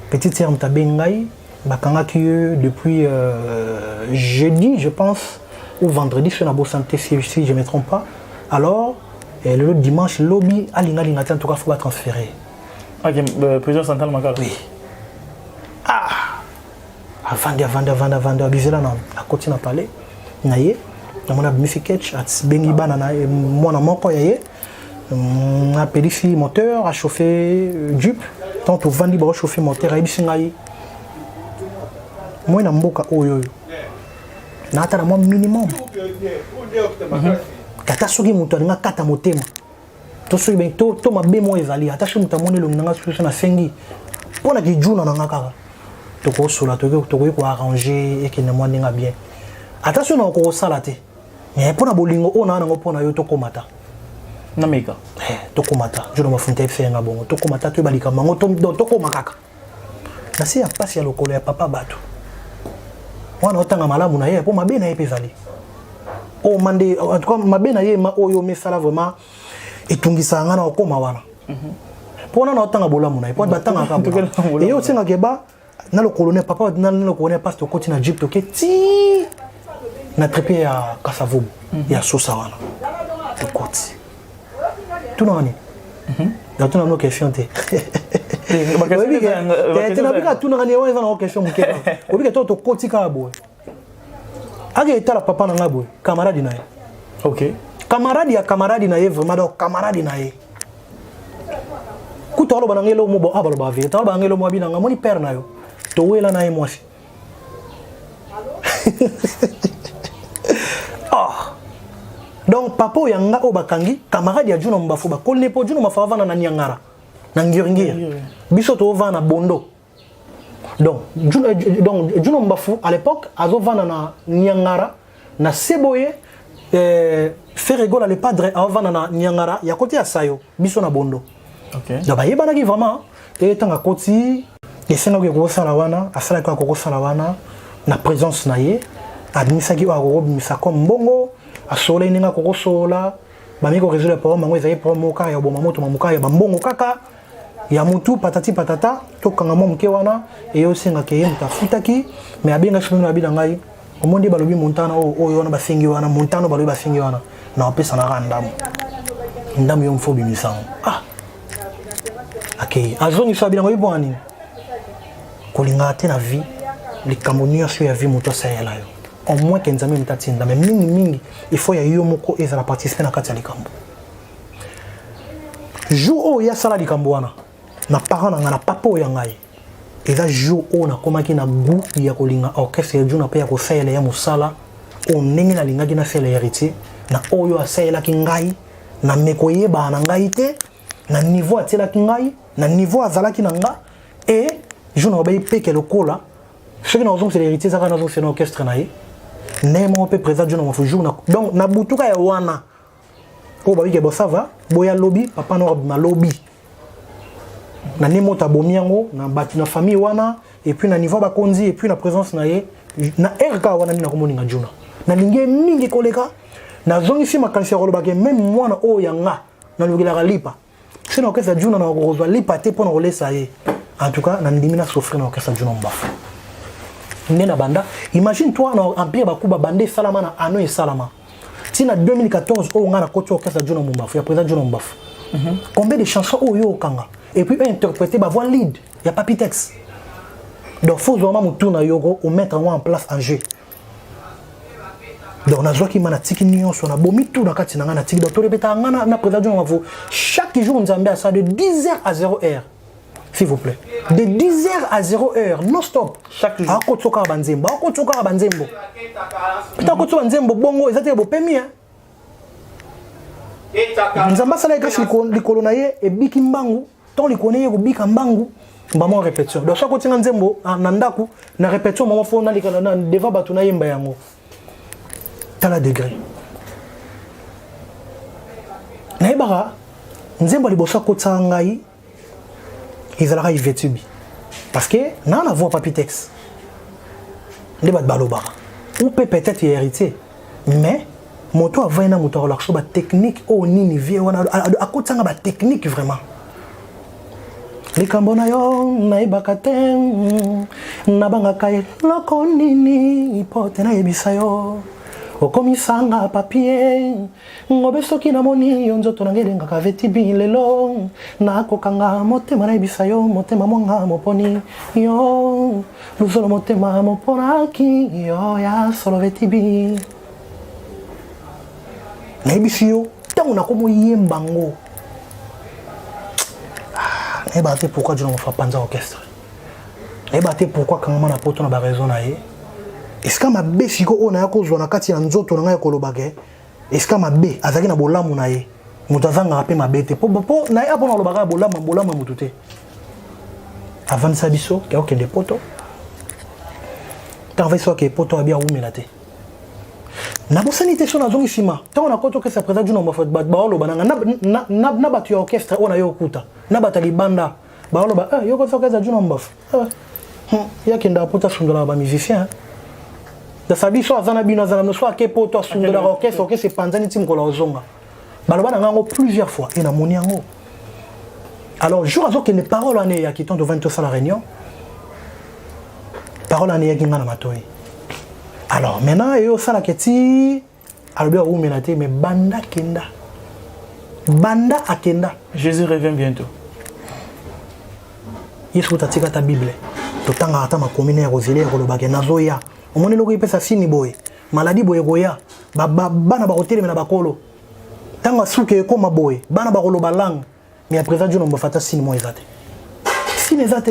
S1: petite sœur moto abengi ngai bakangaki ye depuis jeudi je pense ou vendredi soki nabosani te si je me trompe pas alors lelo dimanche lobi alingalinga te en tout cas faut batransférer.
S2: Ok, président Santal Makala.
S1: Oui. Ah! Avandi, avandi, avandi, avandi, abizela na akoti na palais na ye. Namoni abimisi ketch, abengi bana na ye, mwana moko ya ye. Apelisi moteur, a chauffé jupe. Tant tovandi ba chauffer moteur, ayebisi ngai moi na mboka oyo oyo. Na ata na mwa minimum. Kata soki moto alinga kata motema. To soki ben to to mabe mo ezali ata soki moto amoni elongi na nga soki nasengi mpo na kijuna na nga kaka tokosola tokoki koarranger ekende mwa ndenge bien ata soki na okokosala te mais mpo na bolingo oyo naa nango mpo na yo tokomata
S2: nameka
S1: tokomata jona mafunta efenga nga bongo tokomata toyeba likambo yango donc tokoma kaka na se ya mpasi ya lokolo ya papa bato wana otanga malamu na ye mpo mabe na ye mpe ezali oyo mande en tout cas mabe na ye ma oyo mesala vraiment etungisaka nga na okoma wana mpo wana na otanga bolamu na ye mpo batangaka bolamu eye osengaka eba na lokolo ne papa na lokolo ne pasi tokoti na jeep toke ti na trépied ya Kasavubu ya Sosa wana tokoti tunaka nini natuna no question te te nabika atunaka nini wana eza nango question moke obike to tokoti kaka boye ake etala papa na ngai boye camarade na ye
S2: ok
S1: camarade ya camarade na ye vraiment donc camarade na ye kutu aloba na ngai eloko mo baloba vérité aloba na ngai eloko mo abi na ngai moni père na yo towela na ye mwasi oh. Donc papa oyo ya nga oyo bakangi camarade ya Juno Mbafu bakoli ne po Juno Mbafu avanda na Niangara. Na Ngiri-Ngiri. Biso tovanda na Bondo. Donc, Juno Mbafu, à l'époque, azovanda na Niangara, na Seboye, Ferre Gola le padre, azovanda na Niangara, ya côté ya Sayo, biso na Bondo. Donc, bayebanaki vraiment, e ntango akoti, esengaki kokosala wana, asalaki oyo akokosala wana, na présence na ye, abimisaki oyo akokobimisa comme mbongo, asololaki ndenge akokosolola, bamiki korésoudre problème yango. Ezali problème moko kaka ya boma moto, mamoka ya bambongo kaka ya mutu, patati patata. Tokanga mwa moke wana, eye osengaka ye moto afutaki, mais abengaki soki abi na ngai, omoni balobi montana oyo wana basengi wana, montana balobi basengi wana, na opesa naka ndambo ndambo, yo mfo obimisa yango. Ah, akei, azongisa abi nango, yebonga nini kolingaka te na vie. Likambo nyonso ya vie, moto asalela yo, au moins ke Nzambe moto atinda, mais mingimingi il faut ya yo moko ezala participe na kati ya likambo. Jour oyo ye asala likambo wana na parent na ngai, na papa oyo ya ngai, eza jour oyo nakomaki na goût ya kolinga orchestre ya Juna mpe ya kosalela ya mosala oyo ndenge nalingaki nasalela Héritier na oyo asalelaki ngai na meko oyebana na ngai te, na niveau atielaki ngai, na niveau azalaki na nga. E jour na babai peke lokola soki nazongisela Héritier, ezaka nazongisela na orchestre na ye ndenge moko mpe président Juna Mafu. Jour na donc na butuka ya wana oyo babike bosava boya lobi, papa no abima lobi na nde moto abomi yango na bato na famille wana, et puis na niveau bakonzi, et puis na présence na ye na rk wana nde nakomoninga Juna, nalingi ye mingi koleka. Nazongisi makanisi ya kolobake même mwana oyo ya nga nalukelaka lipa so na orchestre Juna, na kozwa lipa te mpo na kolesa ye. En tout cas, nandimi na souffrir na orchestre Juna Mbafu nde na banda. Imagine toi, na Empire Bakuba, banda esalama na ano esalama ntina 2014 oyo ngai nakoti orchestre Juna Mbafu ya président Juna Mbafu, combien de chansons oyo okanga et puis interpréter bavoix lead ya Papitex? Donc faut vraiment motu na yoko omettre yango en place, en jeu. Donc nazwaki ma natiki nyonso, nabomi tout na kati na ngai, natiki. Donc torepetaka ngai na président Juna Mbafu chaque jour. Nzambe asa de 10 heures à 0 heure, s'il vous plaît, de 10 heures à 0 heure, non stop.
S2: Chaque jour.
S1: Akotso kaka banzembo, akotso kaka banzembo, peta akotso banzembo bongo eza te bopemi. Nzambe asalaki kasi likolo na ye ebiki mbangu, ntango likolo na ye ekobika mbangu mbamo répétition. Donc soki otinga nzembo na ndako, na répétition mama fo nalika na devant bato nayemba yango. Tala degré nayebaka nzembo ya liboso akotisaka ngai ezalaka Ivetubi, parce que naa na voix Papitex nde bato balobaka ou mpe peut-être ya Héritier, mais moto avai na moto akolaka so batechnique oyo nini vie wana akotisanga batechnique vraiment. Likambo na yo nayebaka te, nabangaka eloko nini po te nayebisa yo, okomisanga papier ngobe. Soki namoni yo, nzoto nanga elengaka vetibi. Lelo nakokanga motema, nayebisa yo, motema mwanga moponi yo, luzolo motema moponaki yo ya solo vetibi. Nayebisi yo, ntango nakomoyemba ngo, nayebaka te pourquoi Jona Mofa panza orchestre, nayebaka te pourquoi kangama na poto na baraison na ye. Esika mabe siko oyo naya kozwa na kati ya nzoto na ngai ya kolobake esika mabe azalaki na bolamu na ye, moto azangaka mpe mabe te po na ye apona alobaka ya bolamu, bolamu ya motu te. Avandisa biso ke okende poto. Ntango avandisa oke poto, abi awumela te. Nabosani te, so nazongi nsima, ntango nakoti orchestre président Juna Mbafu, bato baoloba nanga na bato ya orchestre oyo na yo okuta na bato ya libanda baoloba: "Eh, yo koti orchestre Juna Mbafu, yakendaka poto, asundolaka bamusicien." Dasabi so aza na bino, aza na bino, so ake poto, asundolaka orchestre, orchestre epanzani ti mokolo azonga. Baloba na ngango plusieurs fois e namoni yango. Alors jour azokende, parole wana eyaki. Ntango tovandi tosala réunion, parole wana eyaki nga na matoi. Alors maintenant eyo osalaka ti alobi awumela te, mais banda akenda, banda akenda.
S2: Jésus revient bientôt.
S1: Yesu kuta atika ata Bible, totangaka ata makomi na ya kozela ya kolobaka nazoya. Omoni eloko epesa sini boye, maladi boye ekoya, bana bakotelemela bakolo, ntango asuki ekóma boye, bana bakoloba langue. Mais ya président Juna Mbafu, ata sini moko eza te, sini eza te.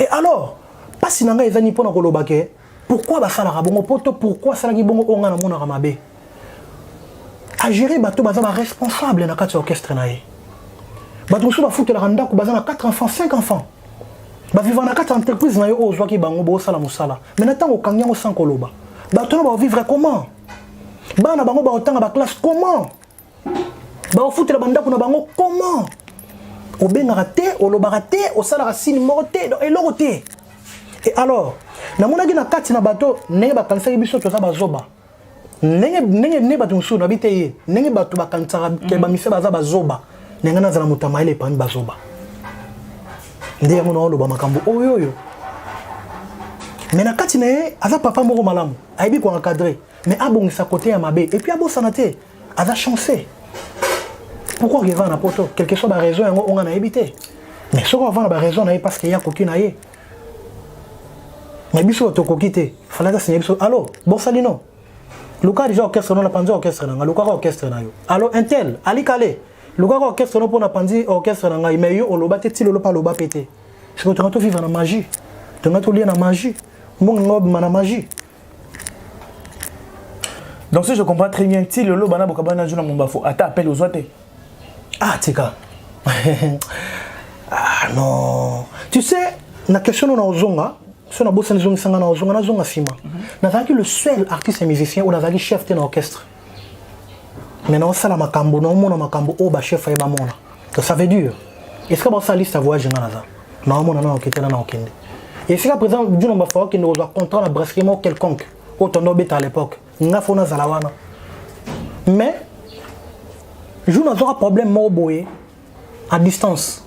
S1: Et alors mpasi na ngai eza nini mpona koloba ke pourquoi basalaka bongo po to pourquoi asalaki bongo? Oyo ngai namonaka mabe, agérer bato baza baresponsable na kati ya orchestre na ye. Bato mosusu bafutelaka ndako, baza na 4 enfants, 5 enfants, bavivre na kati ya entreprise na yo oyo ozwaki bango bosala mosala. Mais na ntango okangi yango sans koloba, bato wana bavivre comment? Bana bango baotanga baclasse comment? Baofutela bandako na bango comment? Obengaka te, olobaka te, osalaka signe moko te, donc eloko te. Et alors namonaki na kati na bato ndenge bakanisaki biso toza bazoba, ndenge bato mosusu nabi te ye, ndenge bato bakanisaka ke bamise baza bazoba, ndenge nazala moto ya mayele parmi bazoba. Nde yango naoloba makambo oyo oyo. Mais na kati na ye aza papa moko malamu, ayebi koencadrer, mais abongisa côté ya mabe. Et puis abosana te, aza chanceux. Pourquoi akeva na Poto? Quelque soit baraison yango onga nayebi te, mais soki ava na baraison na ye, parce que ye akoki na ye, mais biso tokoki te. Falaki asinya biso: "Allo, Borsalino, luka déjà orchestre no, napanzi orchestre na ngai, lukaka orchestre na yo. Allo, intel, alikale, lukaka orchestre no mpo napanzi orchestre na ngai." Mais yo oloba te, ti lelo mpe aloba mpe te. Sikoyo tonga tovivre na magie, tonga tolia na magie, mbongo nga obima na magie.
S2: Donc si je comprends très bien, ti lelo bana bokabana Djuna Mumbafu, ata appel ozwa te?
S1: Ah, tika, ah non, tu sais, na question no na ozonga so nabosani, ezongisanga na ozonga, nazonga nsima. Nazalaki le seul artiste et musicien oyo nazalaki chef te na orchestre, mais naosala makambo, naomona makambo oyo bachef aye bamona. Donc ça veut dire esika baosala liste ya voyage, nga naza naomona na okete na okende esika président Djuna Bafa okende kozwa contrat na brasserie moko quelconque oyo tondo obeta à l'époque, nga fo nazala wana. Mais jour nazwaka problème moko boye à distance,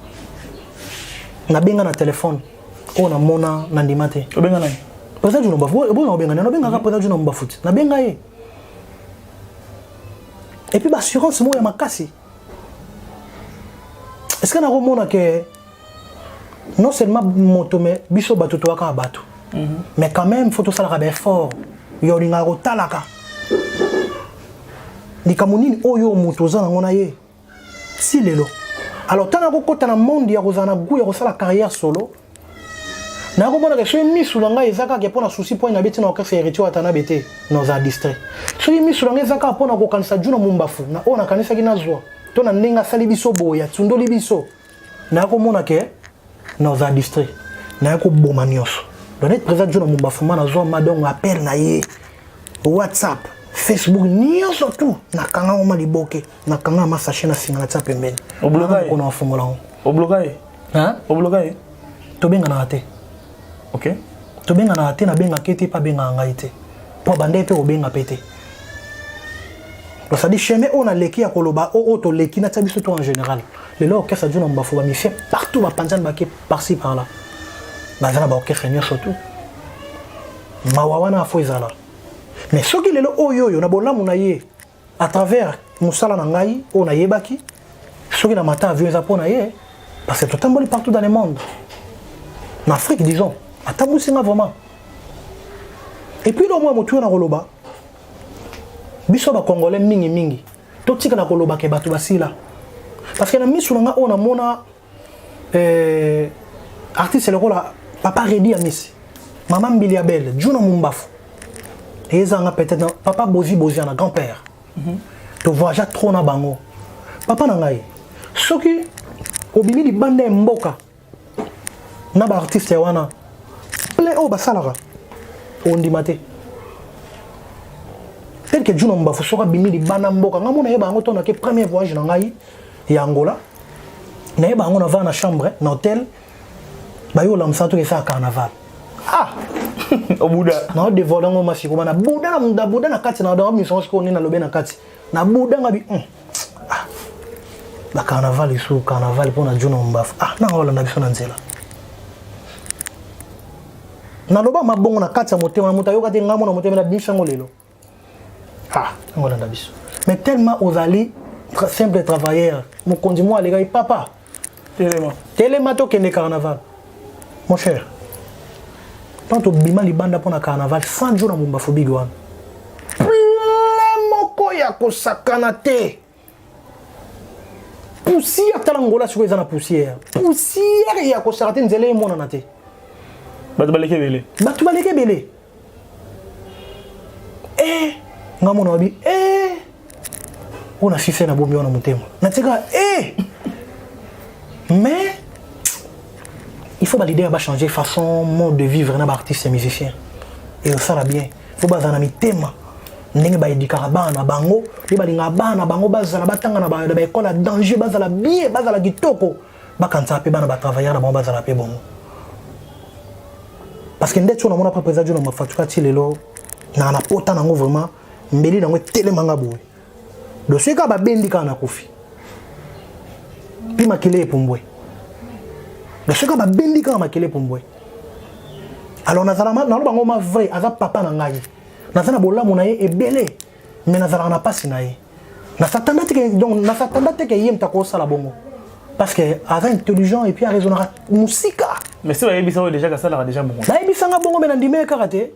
S1: nabenga na téléphone oyo namona, nandima te.
S2: Obenga nani?
S1: Président Djuna Mbafu. Bona obenga nani? Nabengaka président Djuna Mbafu ti nabenga ye. Et puis baassurance moko ya makasi, est ce que nakomona ke non seulement moto, mais biso bato toyaka bato, mais quand même faut tosalaka baeffort. Yo olingaka kotalaka likambo nini oyo moto oza nango na ye si lelo. Alors ntango nakokɔta na monde ya kozala na goût ya kosala carrière solo, nakomonaka soki misu na ngai eza kaka mpo na souci mpo nabe ti na orchestre Héritier Watanabe te, nazala distrait. Soki misu na ngai eza kaka mpo na kokanisa Djuna Mumbafu na oyo nakanisaki nazwa to na ndenge asali biso boye, atundoli biso, nakomona ke nazala distrait, naye koboma nyonso. Donc net président Djuna Mumbafu ma nazwa ma donc appel na ye, WhatsApp, Facebook, nyonso tu nakanga ngo ma liboke, nakanga ma sachet na singa, natia pembeni.
S2: Obloka ye?
S1: Kona wafungola ngo.
S2: Obloka ye?
S1: Hein?
S2: Obloka ye?
S1: Tobenganaka te. Tobenganaka te, nabengaka te mpe abengaka ngai te, mpo abandai mpe kobenga mpe te. Donc c'est-à-dire chemin oyo naleki ya koloba oyo toleki, natia biso to en général. Lelo orchestre Djuna Mbafu, bamusicien partout bapanzani, bake par-ci par-là, baza na baorchestre nyonso tu. Mawa wana afo ezala. Mais soki lelo oyo oyo na bolamu na ye à travers mosala na ngai oyo nayebaki, soki na mata avion eza mpo na ye, parce que totamboli partout dans le monde, na Afrique disons, atambwisi nga vraiment. Et puis lo mwa motu oyo na koloba, biso bacongolais mingimingi totikala koloba ke bato basila, parce que na misu na nga oyo namona artiste lokola papa Redi Amisi, mama Mbili ya Bele, Djuna Mumbafu, ezanga peut-être papa Bozi Bozi na grand-père, tovoyagea trop na bango. Papa na ngai, soki obimi libanda ya mboka na baartiste wana, plein oyo basalaka, ondima te. Tel que Djuna Mbafu, soki abimi libanda mboka, ngai mona yeba yango. To nake premier voyage na ngai ya Angola, nayeba yango, navanda na chambre na hôtel, bayo olamusa toki esala carnaval. Ah!
S2: Obuda?
S1: Naodévoile yango masiko na buda, na buda na kati na miso sikoyo nde nalobe na kati na buda nga bi ah, bacarnaval esu carnaval mpo na Djuna Mbafu. Ah, nanga olanda biso na nzela, naloba mabongo na kati ya motema na moto ayoka te. Ngai mona motema na bimisa yango lelo. Ah, yango olanda biso, mais tellement ozali simple travailleur, mokonzi moko alekaki: "Papa,
S2: telema."
S1: "Telema, tokende carnaval." Mon cher, tant tobima libanda mpo na carnaval 100 jours na Mumbafu, big wana plein moko ya kosakana te, poussière. Tala Ngola sikoyo eza na poussière, poussière ya kosaka te, nzela emonana te.
S2: Bato baleki ebele.
S1: Bato baleki ebele. E nga mona wabi e oyo na sise na bombi wana motema natika e. Mais il faut baleader bachanger façon mode de vivre na baartiste ya musicien, et osala bien. Faut bazala na mitema ndenge baéduquaka bana na bango, nde balingaka bana na bango bazala, batanga na baécole ya danger, bazala bien, bazala kitoko. Bakanisaka mpe bana batravailleur na bango bazala mpe bongo, parce que ndeti oyo namona pa président Djuna Mafatuka ti lelo na pota nango, vraiment mbeli nango etelemanga boye. Donc soki kaka babendi kaka nakufi mpe makele epumbwe. Donc soki kaka babendi kaka makele epumbwe. Alors nazala, naloba ngo ma vrai, aza papa na ngai, naza na bolamu na ye ebele, mais nazalaka na mpasi na ye. Nasatanda teke, donc nasatanda teke ye moto akosala bongo, parce que aza intelligent et puis araisonnaka mosika.
S2: Mais si bayebisa oyo déjà kasalaka déjà bongo?
S1: Bayebisanga bongo, mais nandimi ye kaka te.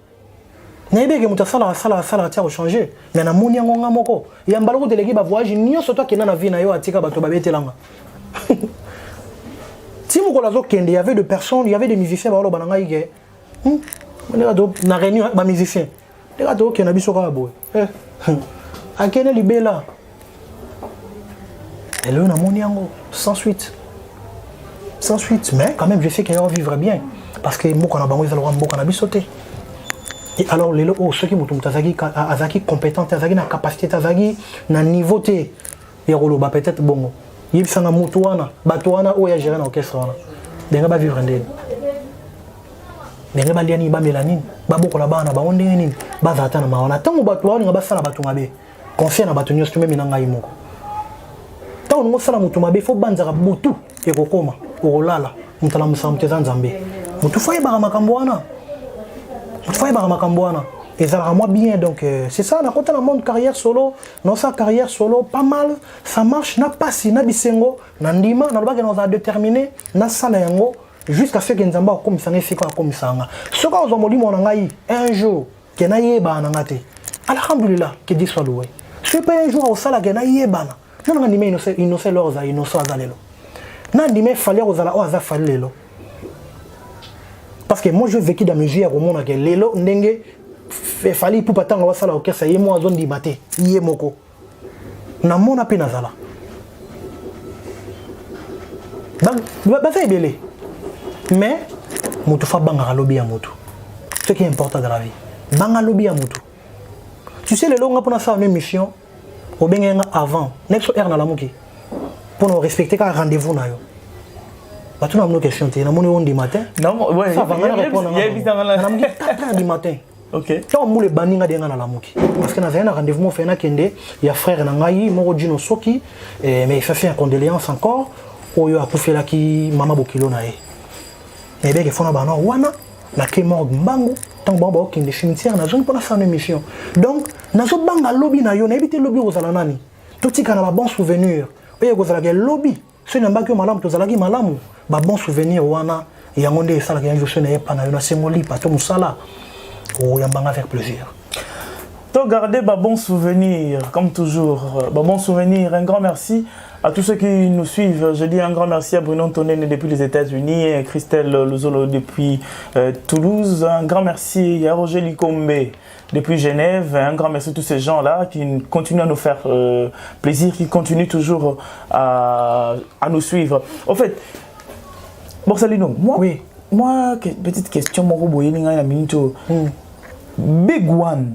S1: Nayebi eke moto asalaka, asalaka, asalaka tia kochanger, mais namoni yango nga moko ya mbala kutu eleki. Bavoyage nyonso to akenda na vie na yo, atika bato babetelanga ti mokolo azokende. Y avait de personnes, y avait des musiciens baoloba na ngai ke ndeka na réunion bamusicien, ndeka tokokenda biso kaka boye, akende libela. Elelo namoni yango sans suite, sans suite. Mais quand même, je sais qu'il va vivre bien, parce que mboka na bango ezalaka mboka na biso te. Et alors lelo oyo, soki moto azalaki compétent te, azalaki na capacité te, azalaki na niveau te ya koloba peut-être bongo, yebisanga motu wana, bato wana oyo ya gérer na orchestre wana, ndenge bavivre ndeni, ndenge balia nini, bamela nini, babokola bana na bango ndenge nini, bazala ata na mawa na ntango bato baolinga basala bato mabe. Conseil na bato nyonso, tomemi na ngai moko: ntango olingi osala moto mabe, fo banzaka butu ekokoma, okolala, moto alamusaka moto eza Nzambe. Motu fo ayebaka makambo wana, motu fo ayebaka makambo wana, ezalaka mwa bien. Donc c'est ça, nakota na monde carrière solo, naosala carrière solo pas mal, ça marche na pasi na bisengo. Na ndima nalobaki nazala déterminé, nasala yango jusqu'à ce que Nzambe akomisanga esika akomisanga. Soki azwa molimo na ngai un jour ke nayebana na nga te, alhamdulillah, que Dieu soit loué. Soki mpe un jour akosala ke nayebana nga, nanga ndima Innocent lelo ozala Innocent aza lelo, na ndima Fally kozala oyo aza Fally lelo, parce que moi, j'ai vécu dans mes vies ya komona ke lelo ndenge Fally Ipupa, ntango basala orchestre, ye moko azondima te, ye moko namona mpe nazala baza ebele. Mais moto fa abangaka lobi ya motu. Ce qui est important dans la vie, banga lobi ya motu. Tu sais, lelo nga mpona sala no émission, obenge nga avant next heure, nalamuki mpona orespecte kaka rendez-vous na yo. Bato na mino question te, namoni oyo ndima te. Nalamuki 4 heures du matin. Ntango mbula ebandi, nga de nga nalamuki parce que nazali na rendez-vous moko fe nakende ya frère na ngai moko Dino Soki. Mais ça fait un condoléance encore, oyo akufelaki mama bokilo na ye. Nayebeke fona bana wana, nake morgue mbangu. Ntango bango baokende cimetière, nazongi mpona sala émission. Donc nazobanga lobi na yo, nayebi te lobi okozala nani. Totika na babon souvenir oyo ekozalaka lobi. Soki nambaki yo malamu, tozalaki malamu, babon souvenir wana yango nde esalaka un jour soki nayepa na yo, nasengo lipa to mosala, oyambanga avec plaisir.
S2: To garder ba bons souvenirs, comme toujours. Ba bons souvenirs. Un grand merci à tous ceux qui nous suivent. Je dis un grand merci à Bruno Tonene depuis les États-Unis, Christelle Luzolo depuis Toulouse. Un grand merci à Roger Likombe depuis Genève. Un grand merci à tous ces gens-là qui continuent à nous faire plaisir, qui continuent toujours à nous suivre. Au fait, Borsalino, moi,
S1: oui.
S2: Moi, petite question, mon robot, minute. Big One.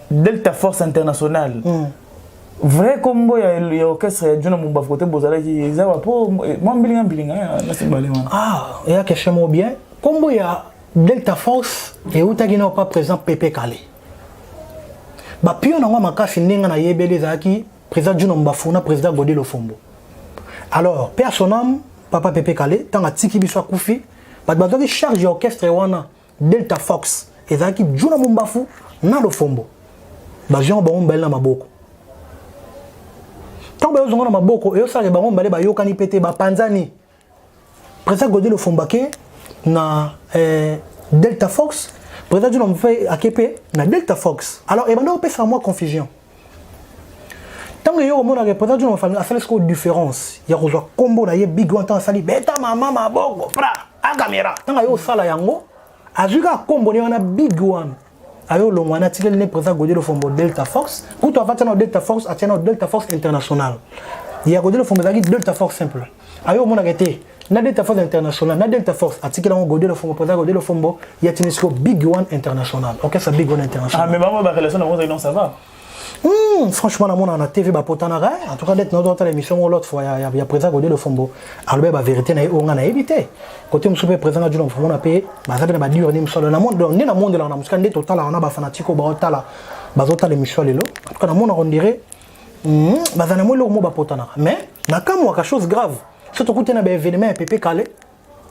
S2: Delta Force International. Vrai kombo ya orchestre ya Djuna Mumbafu kote bozalaki eza wa po mwa mbilinga mbilinga nasimbale wana?
S1: Ah, eya question moko bien. Kombo ya Delta Force eutaki na pa président Pepe Kale. Bapio nango makasi, ndenge nayebeli, ezalaki président Djuna Mumbafu na président Godé Lofombo. Alors, paix à son âme, papa Pepe Kale, ntango atiki biso, akufi, bato bazwaki charge ya orchestre wana Delta Force, ezalaki Djuna Mumbafu na Lofombo. Bazwi yango bango mibale na maboko. Ntango bayozonga na maboko, eyosalaka bango mibale bayokani mpe te, bapanzani. Président Godé Lofombo ake na Delta Force, président Djuna mpe ake mpe na Delta Force. Alors ebanda kopesaka mwa confusion. Ntango eyo komonaka président Djuna asali sikoyo différence ya kozwa nkombo na ye Big One, ntango asali beta mama maboko pra akamera, ntango aye osala yango, azwi kaka nkombo ne wana Big One. Ayo olongwa na atikeli ne président Godé Lofombo Delta Force. Kutu afatia na Delta Force, atia na Delta Force International. Ya Godé Lofombo ezalaki Delta Force simple. Ayo omonaka te na Delta Force international, na Delta Force atikela yango Godé Lofombo, mpo Godé Lofombo ya tini sikoyo Big One International, orchestre Big One International.
S2: Ah, mais bango ba relation na bango, non, ça va.
S1: Franchement, namona na TV bapotanaka. En tout cas, dete nazotala émission moko l'autre fois ya président Godé Lofombo, alobi bavérité na ye oyo nga nayebi te. Côté mosusu mpe, président Juna Mofombo na mpe baza mpe na badure nde mosolo nde namondelaka na mosika nde totalaka na bafanatike oyo baotala, bazotala émission lelo. En tout cas, namonaka, on dirait baza na mwa eloko mo bapotanaka, mais nakamwaka, chose grave, so tokuti na baévénement ya Pepe Kale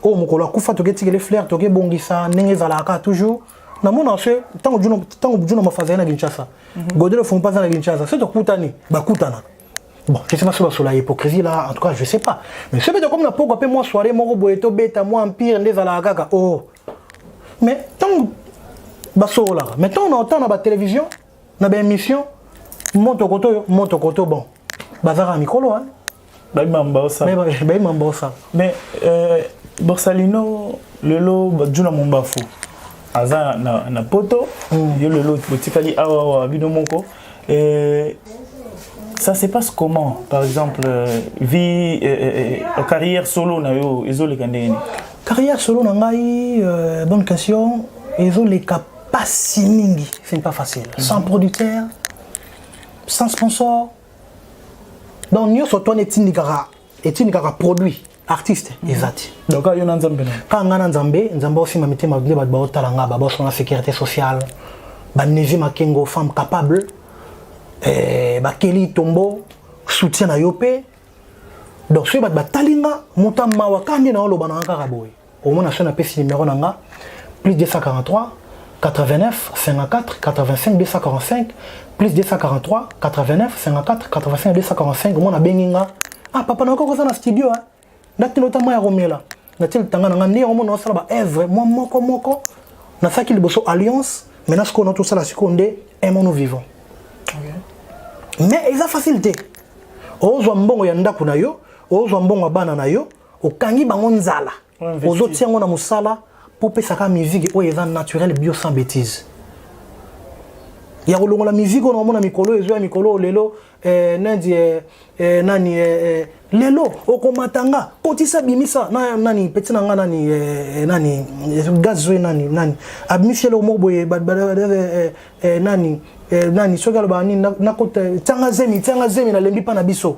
S1: oyo mokolo akufa, toketikele fleur, tokebongisa ndenge ezalaka toujours. Namona se ntango Juna Mafa azali na Kinshasa, Godé Lofombo mpe aza na Kinshasa, so tokutani, bakutanaka. Bon, je sais pas si sur la hypocrisie là, en tout cas, je sais pas. Mais ce peut comme na poko pe moi soirée moko boye to beta moi empire nde ezalaka kaka. Oh. Mais tant baso là, mais tant on entend na ba télévision, na ba émission, moto koto moto koto, bon. Bazara mikolo, hein.
S2: Bayimamba osala.
S1: Bayimamba osala.
S2: Mais Borsalino lelo, Juna Mombafu aza na poto, yo lelo botikali awa awa bino moko. Ça se passe comment, par exemple, vie, carrière solo na yo ezoleka ndenge nini?
S1: Carrière solo na ngai, bonne question. Ezoleka pasi mingi, ce n'est pas facile. Sans producteur, sans sponsor. Donc nyonso to wana etindikaka produit artiste eza te.
S2: Donc yo na Nzambe na
S1: Kaka ngai na Nzambe. Nzambe osimba mitema nde bato baotala nga, babosona sécurité sociale, Banezi Makengo, femme capable, bakeli tombo soutien na yo mpe. Donc soki bato batali nga, moto amawa kaka nde na oloba na nga kaka boye, omona so napesi numéro na nga: plus 243 89 54 85 245, plus 243 89 54 85 245. Omona abengi nga: "Ah papa, nakoki koza na studio natindi ota mai ya komela." Natie litanga na nga nde omona osala baœuvre mwa moko moko. Nasalaki liboso Alliance, maintenant sikoyo natosala sikoyo nde Aimons nous vivons. Mais eza facile te. Ozwa mbongo ya ndako na yo, ozwa mbongo ya bana na yo, okangi bango nzala, ozotia yango na mosala mpo opesaka musique oyo eza naturel, bio, sans bêtise ya kolongola musique oyo naomona mikolo ezo ya mikolo oyo lelo, nandi, nani, lelo okomata nga kotisa bimisa na nani, peti na nga nani, nani gaz oyo, nani nani abimisi eloko moko boye, nani, nani, soki alobaka nini, nakota tianga zemi, tianga zemi, nalembi mpa na biso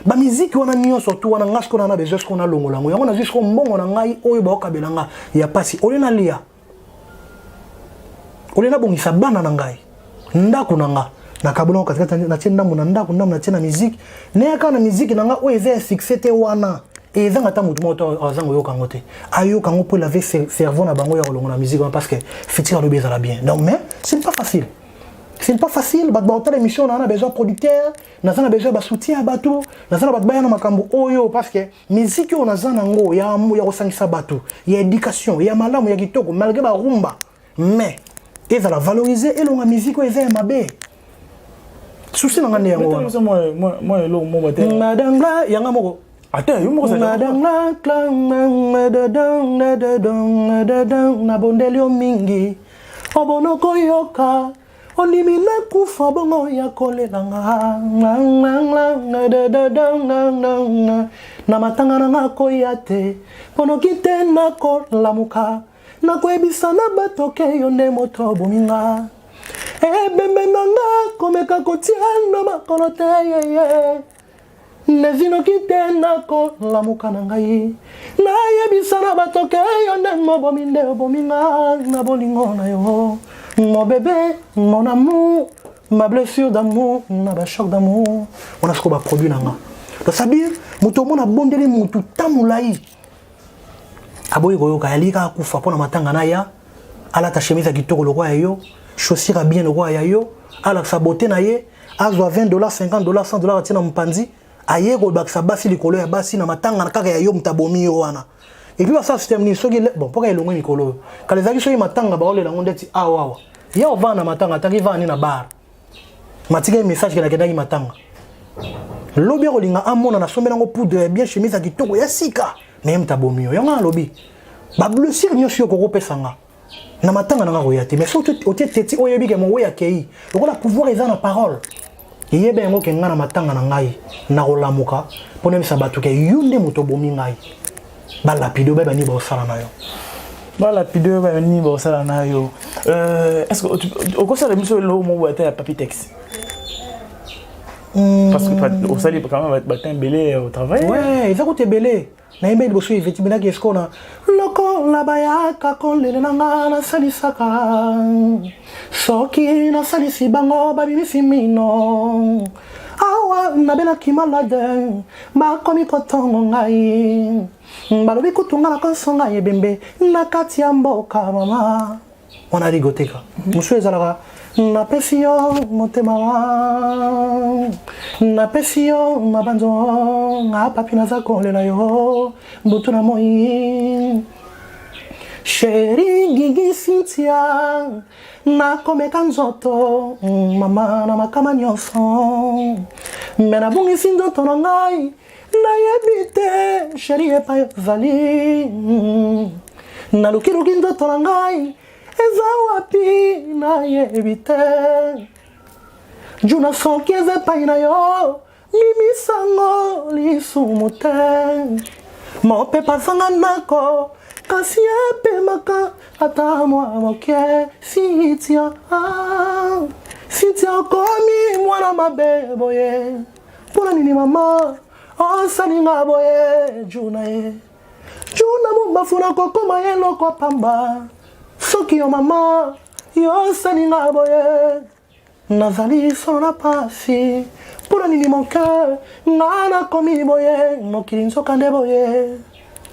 S1: bamiziki wana nyonso tu wana. Nga sikoyo na besoin sikoyo nalongola yango. Yango nazwi sikoyo mbongo na ngai oyo baokabela nga ya pasi, olie nalia, olie nabongisa bana na ngai, ndako na nga nakabola katikati, natie ndambo na ndako, ndambo natie na miziki. Nayaka na miziki na nga oyo eza ya succès te wana, ezanga ata motu moko azanga oyoka yango te, ayoka yango mpo laver cerveau na bango ya kolongola musique wana, parce que futur alobi ezala bien. Donc, mais ce n'est pas facile, ce n'est pas facile. Bato baotala émission na na besoin producteur, naza na besoin basoutien ya bato, naza na bato baya na makambo oyo, parce que musique oyo naza nango ya kosangisa bato, ya éducation, ya malamu, ya kitoko, malgré barumba, mais ezala valoriser, elonga musique oyo eza ya mabe. Souci na nga nde yango wana. Madame yanga moko.
S2: Ata yo moko.
S1: Madame, nabondeli yo mingi, obono koyoka, ondimi nakufa bongo ya kolelanga na matanga na nga koya te, mponoki te nakolamuka, nakoyebisa na bato ke yo nde moto obominga. Ebembe na nga komeka kotia na makolo te, yeye nezinoki te nakolamuka na ngai, nayebisa na bato ke yo nde mobomi, nde obomi nga na bolingo na yo, mon bébé, mon amour, ma blessure d'amour, na bachoc d'amour wana. Sikoyo baproduit na nga, donc c'est-à-dire moto omona abondeli motu ta molai, aboyi koyoka, yali kaka kufa mpo na matanga na ya alata chemise ya kitoko lokwa ya yo, chaussure ya bien lokwa ya yo, alakisa beauté na ye, azwa 20 dollars, 50 dollars, 100 dollars, atie na mopanzi, aye kobakisa basi likolo ya basi na matanga kaka ya yo moto abomi yo wana. Et puis basala système nini soki, bon, mpoka elongwe mikolo oyo, kala ezalaki soki matanga baolela yango ndeti awa awa, ye ovanda na matanga, ataki vanda nini na bar, matika ye message ke nakendaki matanga lobi, akolinga amona nasombeli yango poudre ya bien, chemise ya kitoko ya sika, me ye moto abomi yo. Yango alobi bablessure nyonso yo kokopesa nga na matanga na nga koya te. Mais soki otie teti, oyebi ke mowe akei lokola pouvoir eza na parole. Yeba yango ke ngai na matanga na ngai nakolamuka mpo nayebisa bato ke yo nde moto obomi ngai. Balapide bayeba nini baosala na yo.
S2: Balapide bayeba nini baosala na yo. Euh, est-ce que okosala biso eloko moko ata ya papi texte? Parce que osali quand même batin ebele au travail.
S1: Ouais, eza kutu ebele. Nayembe liboso Iveti binaki esiko na lokola bayaka kolela na nga nasalisaka soki nasalisi bango babimisi mino awa nabelaki malade bakomi kotongo ngai balobi kutu nga nakosonga ebembe na kati ya mboka mama wana rigoteka mosusu ezalaka napesi yo motema napesi yo mabanzo nga papi naza kolela yo butu na moi sheri gigi Cynthia nakomeka nzoto mama na makama nyonso me nabungisi nzoto na ngai nayebi te sheri epai ozali nalukiluki nzoto na ngai eza wapi nayebi te juna soki eza epai na yo mimisango lisumu te mopepa azanga ndako kasi apemaka ata mwa moke. Cynthia, Cynthia okomi mwana mabe boye mpona nini mama osalinga boye juna ye juna mombafu na kokoma ye eloko pamba soki yo mama yo osalinga boye nazali solo na pasi mpona nini mon cœur nga nakomi boye mokili nzoka nde boye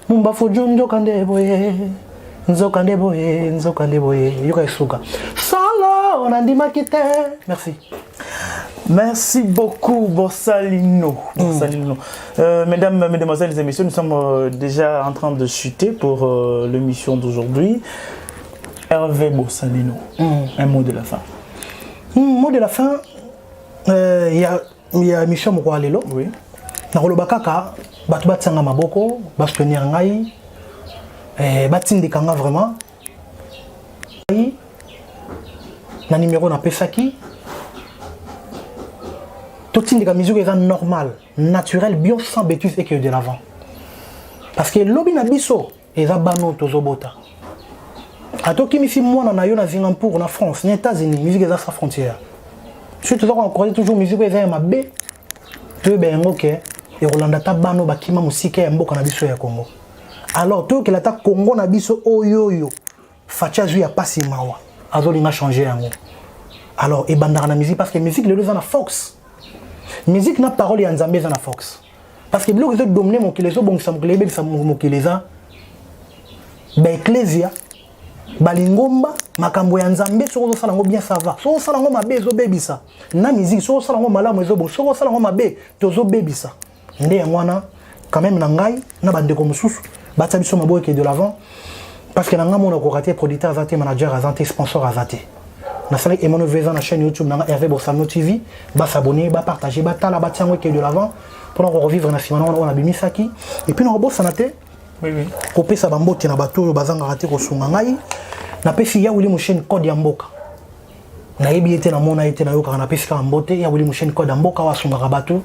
S1: mumbafu ju nzoka nde boye nzoka nde boye nzoka nde boye yoka esuka solo nandimaki te. Merci.
S2: Merci beaucoup, Borsalino. Borsalino. Mesdames, Mesdemoiselles et Messieurs, nous sommes déjà en train de chuter pour l'émission d'aujourd'hui. Hervé Borsalino, un mot de la fin.
S1: Mot de la fin, il y a émission moko ya lelo. Nakoloba kaka bato batianga maboko, basoutenir ngai, batindika nga vraiment. Na numéro napesaki totindika musique eza normal, naturel, bio, sans bêtise et que de l'avant. Parce que lobi na biso eza bano tozobota. Atokimisi mwana na yo na Singapour, na France, na États-Unis, musique eza sans frontière. Soki toza koencourager toujours musique eza ya mabe, toyeba yango ke ekolanda ata bano bakima mosika ya mboka na biso ya Congo. Alors toyokela ata Congo na biso oyo oyo Fatshi azwi ya pasi mawa azolinga changer yango. Alors ebandaka na musique parce que musique lelo eza na force. Musique na parole ya Nzambe eza na force. Parce que biloko ezodomine mokili, ezobongisa mokili, ebebisa mokili eza baecclesia, balingomba, makambo ya Nzambe. Soki ozosala yango bien, ça va. Soki osala yango mabe, ezobebisa. Na musique, soki osala yango malamu, ezobongisa. Soki osala yango mabe, tozobebisa. Nde yango wana quand même na ngai na bandeko mosusu batia biso maboko eke de l'avant parce que na ngai mona okoka te, producteur aza te, manager aza te, sponsor aza te. Nasalaki Emmanuel Veza na chaîne YouTube na nga Hervé Borsalino TV, basabone, bapartage, batala, batia yango eke de l'avant mpona korevivre na nsima na wana oyo nabimisaki. Et puis nakobosana te kopesa bambote na bato oyo bazangaka te kosunga ngai. Napesi ya Willy Musheni, code ya mboka. Nayebi ye te, namona ye te, nayokaka. Napesi kaka mbote ya Willy Musheni, code ya mboka oyo asungaka bato.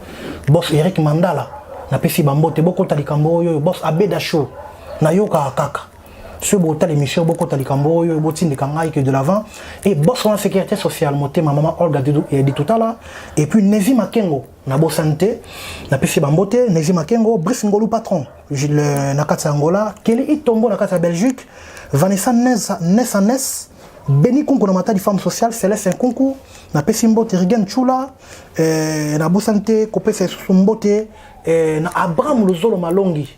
S1: Boss Eric Mandala, napesi bambote. Bokota likambo oyo, boss Abeda Show, nayokaka kaka. Soki botala émission, bokota likambo oyo, botindika ngai que de l'avant. Et boss wana sécurité sociale motema, mama Olga Ditutala et puis Nevi Makengo, nabosani te, napesi bambote Nevi Makengo, Brice Ngolu patron na kati ya Angola, Kelly Itombo na kati ya Belgique, Vanessa Nesa Nesa Nes, Beni Kunku na Matadi, femme sociale Celeste Nkunku, napesi mbote Rigen Chula. Nabosani te kopesa lisusu mbote na Abraham Luzolo Malongi,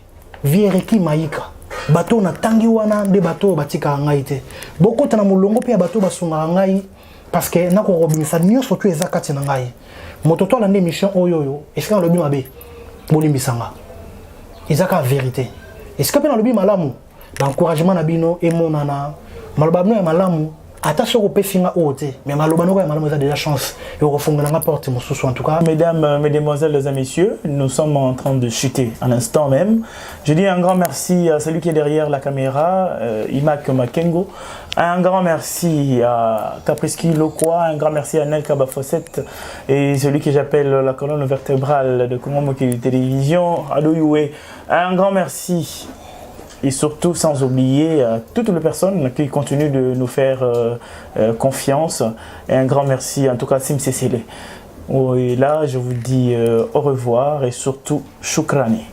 S1: Viereki Maika. Bato natangi wana nde bato oyo batikaka ngai te. Bokota na molongo mpe ya bato oyo basungaka ngai parce que nakokobimisa nyonso tu eza kati na ngai. Moto to alanda émission oyo oyo, esika nalobi mabe, bolimbisa nga, eza kaka vérité. Esika mpe nalobi malamu, baencouragement na bino emonana, maloba bino ya malamu. Ata soki opesi nga oyo te, mais maloba noko ya malamu eza déjà chance ekokofungola nga porte mosusu, en tout cas.
S2: Mesdames, mesdemoiselles et messieurs, nous sommes en train de chuter à l'instant même. Je dis un grand merci à celui qui est derrière la caméra, Imak Makengo. Un grand merci à Capriski Lokwa, un grand merci à Nelka Bafosset et celui que j'appelle la colonne vertébrale de Congo Mokili Télévision, Ado Yue. Un grand merci et surtout sans oublier toutes les personnes qui continuent de nous faire confiance. Et un grand merci en tout cas Sim Cécile. Et là, je vous dis au revoir et surtout Shukrani.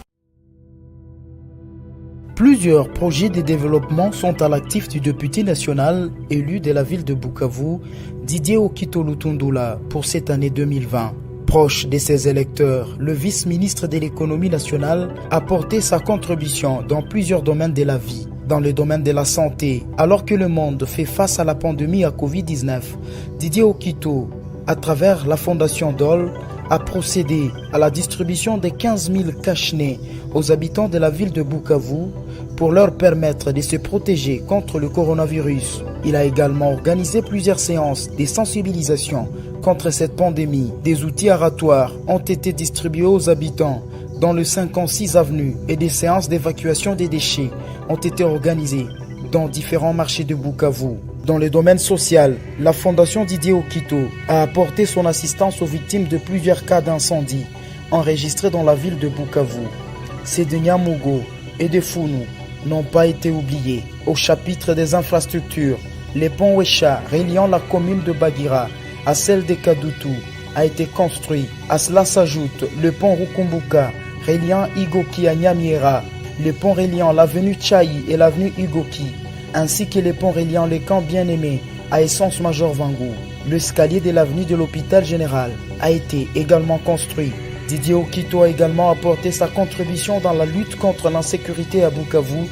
S3: Plusieurs projets de développement sont à l'actif du député national élu de la ville de Bukavu, Didier Okito Lutundula, pour cette année 2020. Proche de ses électeurs, le vice-ministre de l'économie nationale a porté sa contribution dans plusieurs domaines de la vie. Dans le domaine de la santé, alors que le monde fait face à la pandémie à Covid-19, Didier Okito, à travers la fondation DOL, a procédé à la distribution de 15 000 cache-nez aux habitants de la ville de Bukavu pour leur permettre de se protéger contre le coronavirus. Il a également organisé plusieurs séances de sensibilisation contre cette pandémie. Des outils aratoires ont été distribués aux habitants dans le 56 avenue et des séances d'évacuation des déchets ont été organisées dans différents marchés de Bukavu. Dans le domaine social, la Fondation Didier Okito a apporté son assistance aux victimes de plusieurs cas d'incendie enregistrés dans la ville de Bukavu. Ces de Nyamugo et de Founou n'ont pas été oubliés. Au chapitre des infrastructures, le pont Wecha reliant la commune de Bagira à celle de Kadutu a été construit. À cela s'ajoute le pont Rukumbuka reliant Igoki à Nyamiera, le pont reliant l'avenue Tchaï et l'avenue Igoki, ainsi que les ponts reliant les camps bien-aimés à Essence Major Vangu. L'escalier de l'avenue de l'hôpital général a été également construit. Didier Okito a également apporté sa contribution dans la lutte contre l'insécurité à Bukavu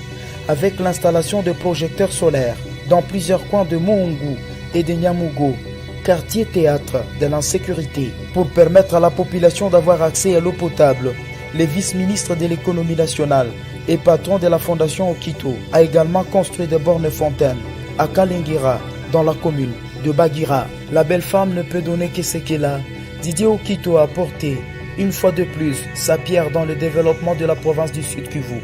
S3: avec l'installation de projecteurs solaires dans plusieurs coins de Moungu et de Nyamugo, quartier théâtre de l'insécurité, pour permettre à la population d'avoir accès à l'eau potable. Le vice-ministre de l'économie nationale et patron de la fondation Okito a également construit des bornes fontaines à Kalingira, dans la commune de Bagira. La belle femme ne peut donner que ce qu'elle a. Didier Okito a apporté, une fois de plus, sa pierre dans le développement de la province du Sud Kivu.